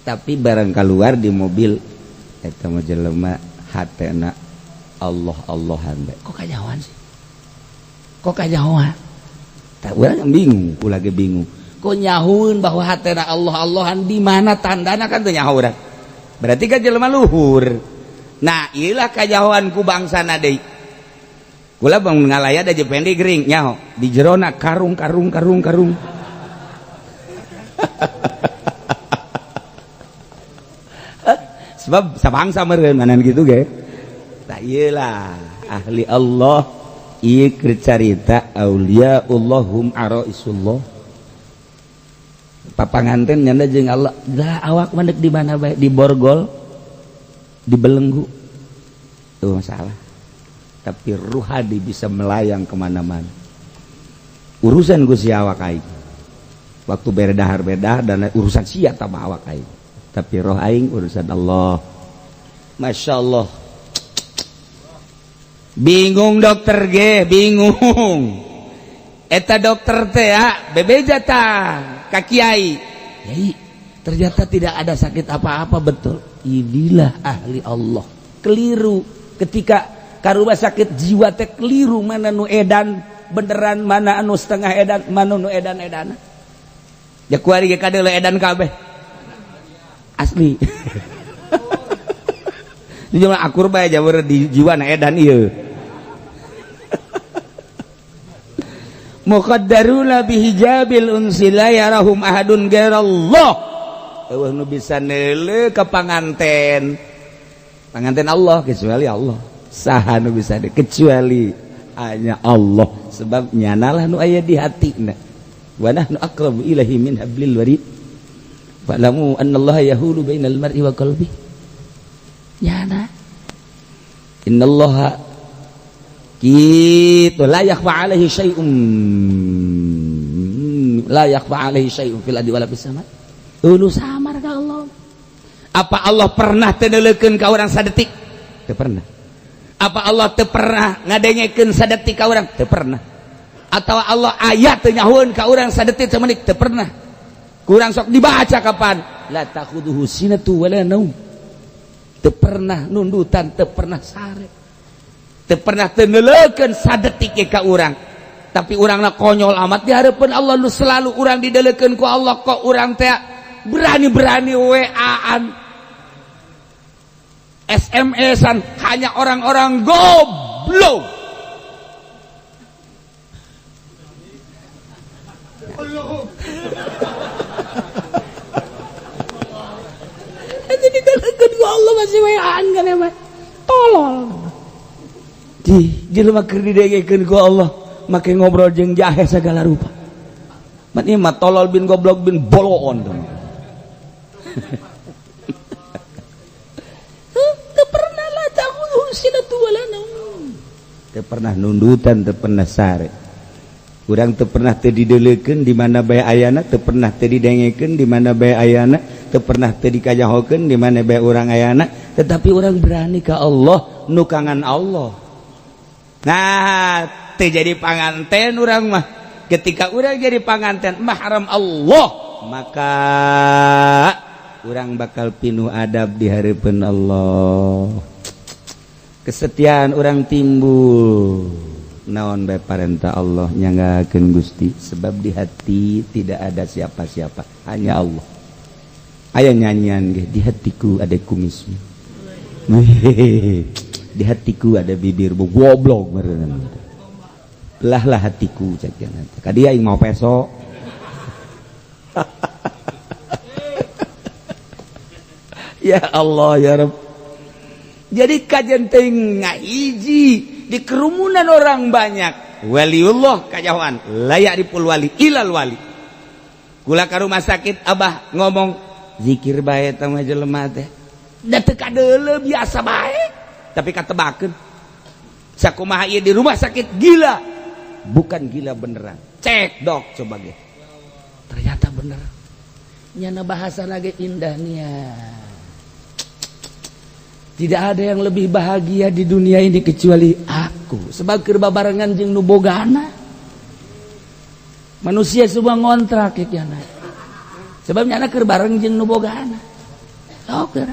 Tapi barang keluar di mobil eta mah jelema hatena Allah Allahan bae. Kok kanyahoan sih? Kok kanyahoan? Tak urang bingung, kula ge bingung. Kok nyahueun bahwa hatena Allah Allahan di mana tandana kan teu nyaho urang. Berarti kan jelema luhur. Nah, ieu lah kanyahoan ku bangsana deui. Kula bang ngalayat aja pendek gering nyaho di jerona karung karung karung karung. Sebab sabangsa meureun manan kitu ge. Tah ieu lah ahli Allah ieu keur carita auliaullahum araisullah. Papanganten nyanda jeung Allah. Dah awak mah di mana bae di borgol di belenggu. Tuh masalah. Tapi ruhadi bisa melayang kemana-mana. Urusan gue si awak aing. Waktu berdahar-berdahar dan urusan sia tambah awak aing. Tapi roh aing urusan Allah. Masya Allah. Bingung dokter ge, bingung. Eta dokter teh ya, bebeja tah ka kiai. Yai, ternyata tidak ada sakit apa-apa betul. Inilah ahli Allah. Keliru ketika ka rumah sakit jiwa teh keliru mana nu edan beneran mana anu setengah edan mana nu edan edan ya kuari ge kadeuleu edan kabeh asli. Di jumlah akur bae jaweur di jiwa na edan ieu. Muqaddaruna bihijabil unsi la yarahum ahadun ghairallah. Eueuh nu bisa neuleuh ka panganten. Panganten Allah kecuali Allah. Saha nu bisa de, kecuali hanya Allah, sebab nyanalah nu aya di hatina. Wa nahnu aqrabu ilaihi min hablil warid. Fa'lamu annallaha yahulu bainal mar'i wa qalbi. Nyana. Innallaha kitu la yakhfa alaihi syai'un. La yakhfa alaihi syai'un fil ardi wala fis sama. Ulu samar ka Allah. Apa Allah pernah teu neuleukeun ka urang sadetik? Teu pernah. Apa Allah teu pernah ngadengekeun sadetik ka urang? Teu pernah. Atau Allah ayat teu nyahueun ka urang sadetik samenit? Teu pernah. Kurang sok dibaca kapan? La takhuduhu sinatu wala naum. Teu pernah nundutan, teu pernah sare. Teu pernah teu neuleukeun sadetik ka urang. Tapi urangna konyol amat di hareupeun Allah nu selalu urang dideulekeun ku Allah kok urang teh berani-berani WA-an. SMS-an hanya orang-orang goblok. Jadi dideulekeun ku Allah masih WA-an kan emang. Tolol. Di jelema keur didengekeun ku Allah make ngobrol jeung jahe segala rupa. Mat ieu mah tolol bin goblok bin boloon tuh. Teu pernah nundutan, teu pernah sare. Urang teu pernah teu dideulekeun di mana bae ayana, teu pernah teu didengekeun di mana bae ayana, teu pernah teu dikajahokeun di mana bae urang ayana, tetapi urang berani ka Allah nukangan Allah. Nah, teu jadi panganten urang mah. Ketika urang jadi panganten mahram Allah, maka urang bakal pinuh adab di hareupeun Allah. Kesetiaan urang timbul. Naon bae parentah Allah nyanggakeun Gusti, sebab di hati tidak ada siapa-siapa, hanya Allah. Aya nyanyian ge, di hatiku ada kumismu, di hatiku ada bibirmu, goblok meureun. Belahlah hatiku cek jangan. Ka dia aing mau peso. Ya Allah ya Rabb. Jadi kajian teh ngahiji di kerumunan orang banyak. Waliullah kajauhan layak dipul wali ilal wali. Kula ka rumah sakit abah ngomong zikir bae teh mah jelema teh. Da teu kadeuleu biasa bae, tapi katebakeun. Sakumaha ieu di rumah sakit gila. Bukan gila beneran. Cek dok coba ge. Ternyata bener. Nyana bahasa lagi indahnya. Tidak ada yang lebih bahagia di dunia ini kecuali aku. Sebab keur babarengan jeung nu bogana. Manusia semua ngontrak ya nyana. Sebab nyana keur bareng jeung nu bogana. Dokter.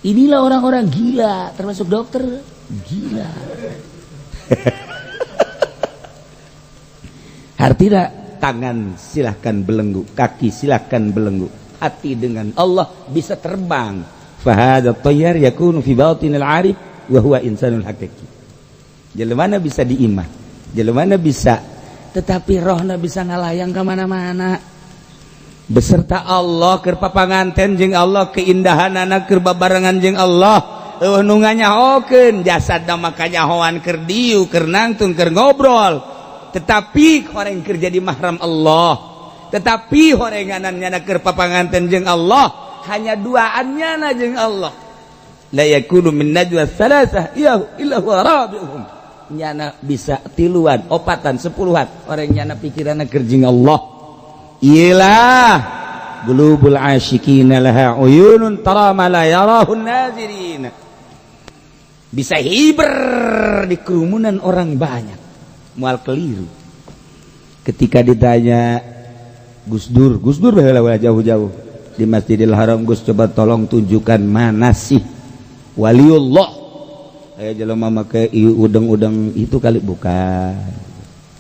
Inilah orang-orang gila, termasuk dokter gila. Artinya tangan silahkan belenggu, kaki silahkan belenggu, hati dengan Allah bisa terbang. Fahadha tayyar yakunu fi batinil arif wa huwa insanul hakiki. Jelemana bisa diimah, jelemana bisa, tetapi rohna bisa ngalayang ke mana-mana. Beserta Allah keur papanganten jeung Allah, keindahanana keur babarengan jeung Allah. Eueuh nu nganyahokeun jasadna mah kanyahoan keur diu, keur nangtung, keur ngobrol. Tetapi horeng keur jadi mahram Allah, tetapi horenganan nyana keur papanganten jeung Allah, hanya duaannya na jeung Allah. La yakunu min najwa salasah illa huwa rabi'uhum. Nyana bisa tiluan, opatan, sepuluhan, orang nyana pikiranna keur jeung Allah. Ilah qulubul asyiqina laha uyunun tara ma la yarahun nazirin. Bisa hiber di kerumunan orang banyak, mual keliru. Ketika ditanya Gus Dur, Gus Dur baheula jauh-jauh di Masjidil Haram, Gus coba tolong tunjukkan mana sih waliullah. Aya jelema make udeng-udeng itu kali bukan,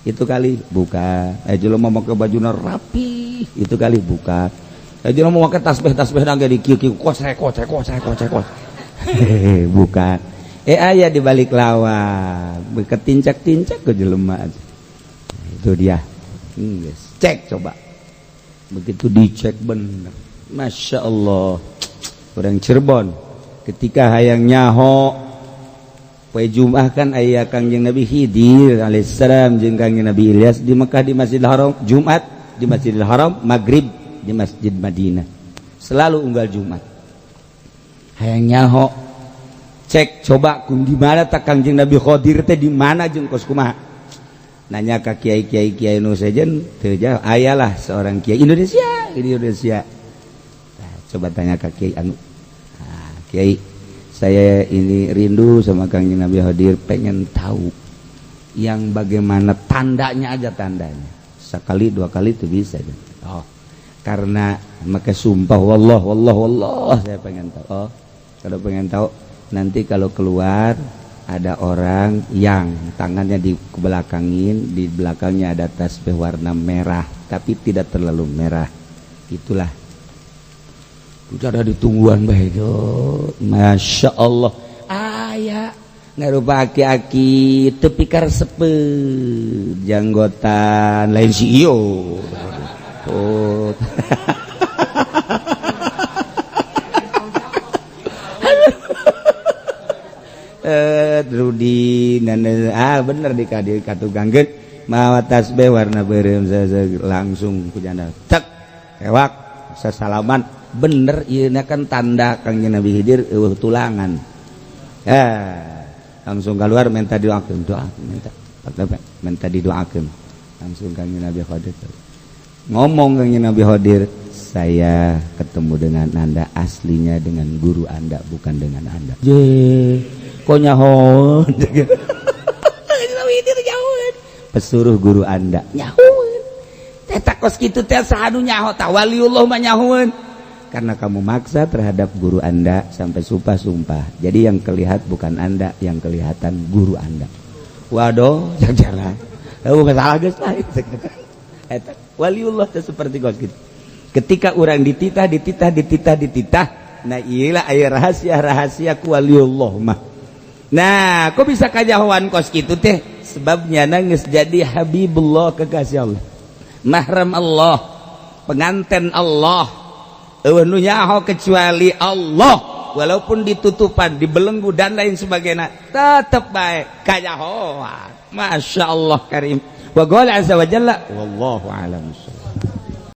itu kali bukan. Aya jelema make bajuna rapi, itu kali bukan. Aya jelema make tasbih-tasbih nangge di kieu-kieu kosrek kosrek kosrek kosrek. Bukan. Aya di balik lawang, beketincak-tincak ke jelema. Itu dia. Yes. Cek coba. Begitu dicek bener. Masya Allah. Orang Cirebon ketika hayang nyaho poe Jumat kan aya Kangjeng Nabi Khidir alaihissalam jeung Kangjeng Nabi Ilyas di Mekah di Masjidil Haram, Jumat di Masjidil Haram, Maghrib di Masjid Madinah. Selalu unggal Jumat. Hayang nyaho cek coba kum di mana tak Kangjeng Nabi Khidir teh di mana jeung kos kumaha. Nanya ka kiai-kiai kiai nu sejen teu jauh, ayalah seorang kiai Indonesia di Indonesia. Nah, coba tanya ka kiai anu. Nah, kiai, saya ini rindu sama Kangjeng Nabi Khidir, pengen tahu yang bagaimana tandanya aja, tandanya. Sekali dua kali itu bisa. Oh, karena maka sumpah wallah wallah wallah saya pengen tahu. Oh, kalau pengen tahu nanti kalau keluar ada orang yang tangannya dikebelakangin, di belakangnya ada tasbih warna merah tapi tidak terlalu merah. Itulah Udah ditungguan bae itu. Masya Allah. Aya ngarupa aki-aki tepi karesepeut janggotan lain si iyo. Oh. Rudi ah bener di kadi katugangkeun mawa tasbih warna beureum langsung ku janda cek kewak sasalaman bener ieu kan tanda Kangjeng Nabi Khidir eueuh tulangan. Langsung keluar minta doakeun, doa minta minta didoakeun. Langsung Kangjeng Nabi Khadir ngomong. Kangjeng Nabi Khadir, "Saya ketemu dengan Anda aslinya dengan guru Anda, bukan dengan Anda." Je, kok nyaho pesuruh guru Anda nyahoeun eta kos kitu teh? Saha nu nyaho tah? Waliullah mah nyahoeun karena kamu maksa terhadap guru Anda sampai sumpah-sumpah. Jadi yang kelihat bukan Anda, yang kelihatan guru Anda. Waduh, jangan, oh, masalah geus lah eta. Waliullah teh seperti kos kitu. Ketika orang dititah, dititah, dititah, dititah, nah, iyalah aya rahasia-rahasia ku waliullah mah. Nah, kok bisa kajahoan kos kitu teh? Sebabnya nangis jadi Habibullah, kekasih Allah, mahram Allah, pengantin Allah. Euweuh nu nyaho kecuali Allah. Walaupun ditutupan, dibelenggu, dan lain sebagainya, tetep baik kajahoan. Masya Allah karim. Wa qala azza wa jalla, wallahu a'lam.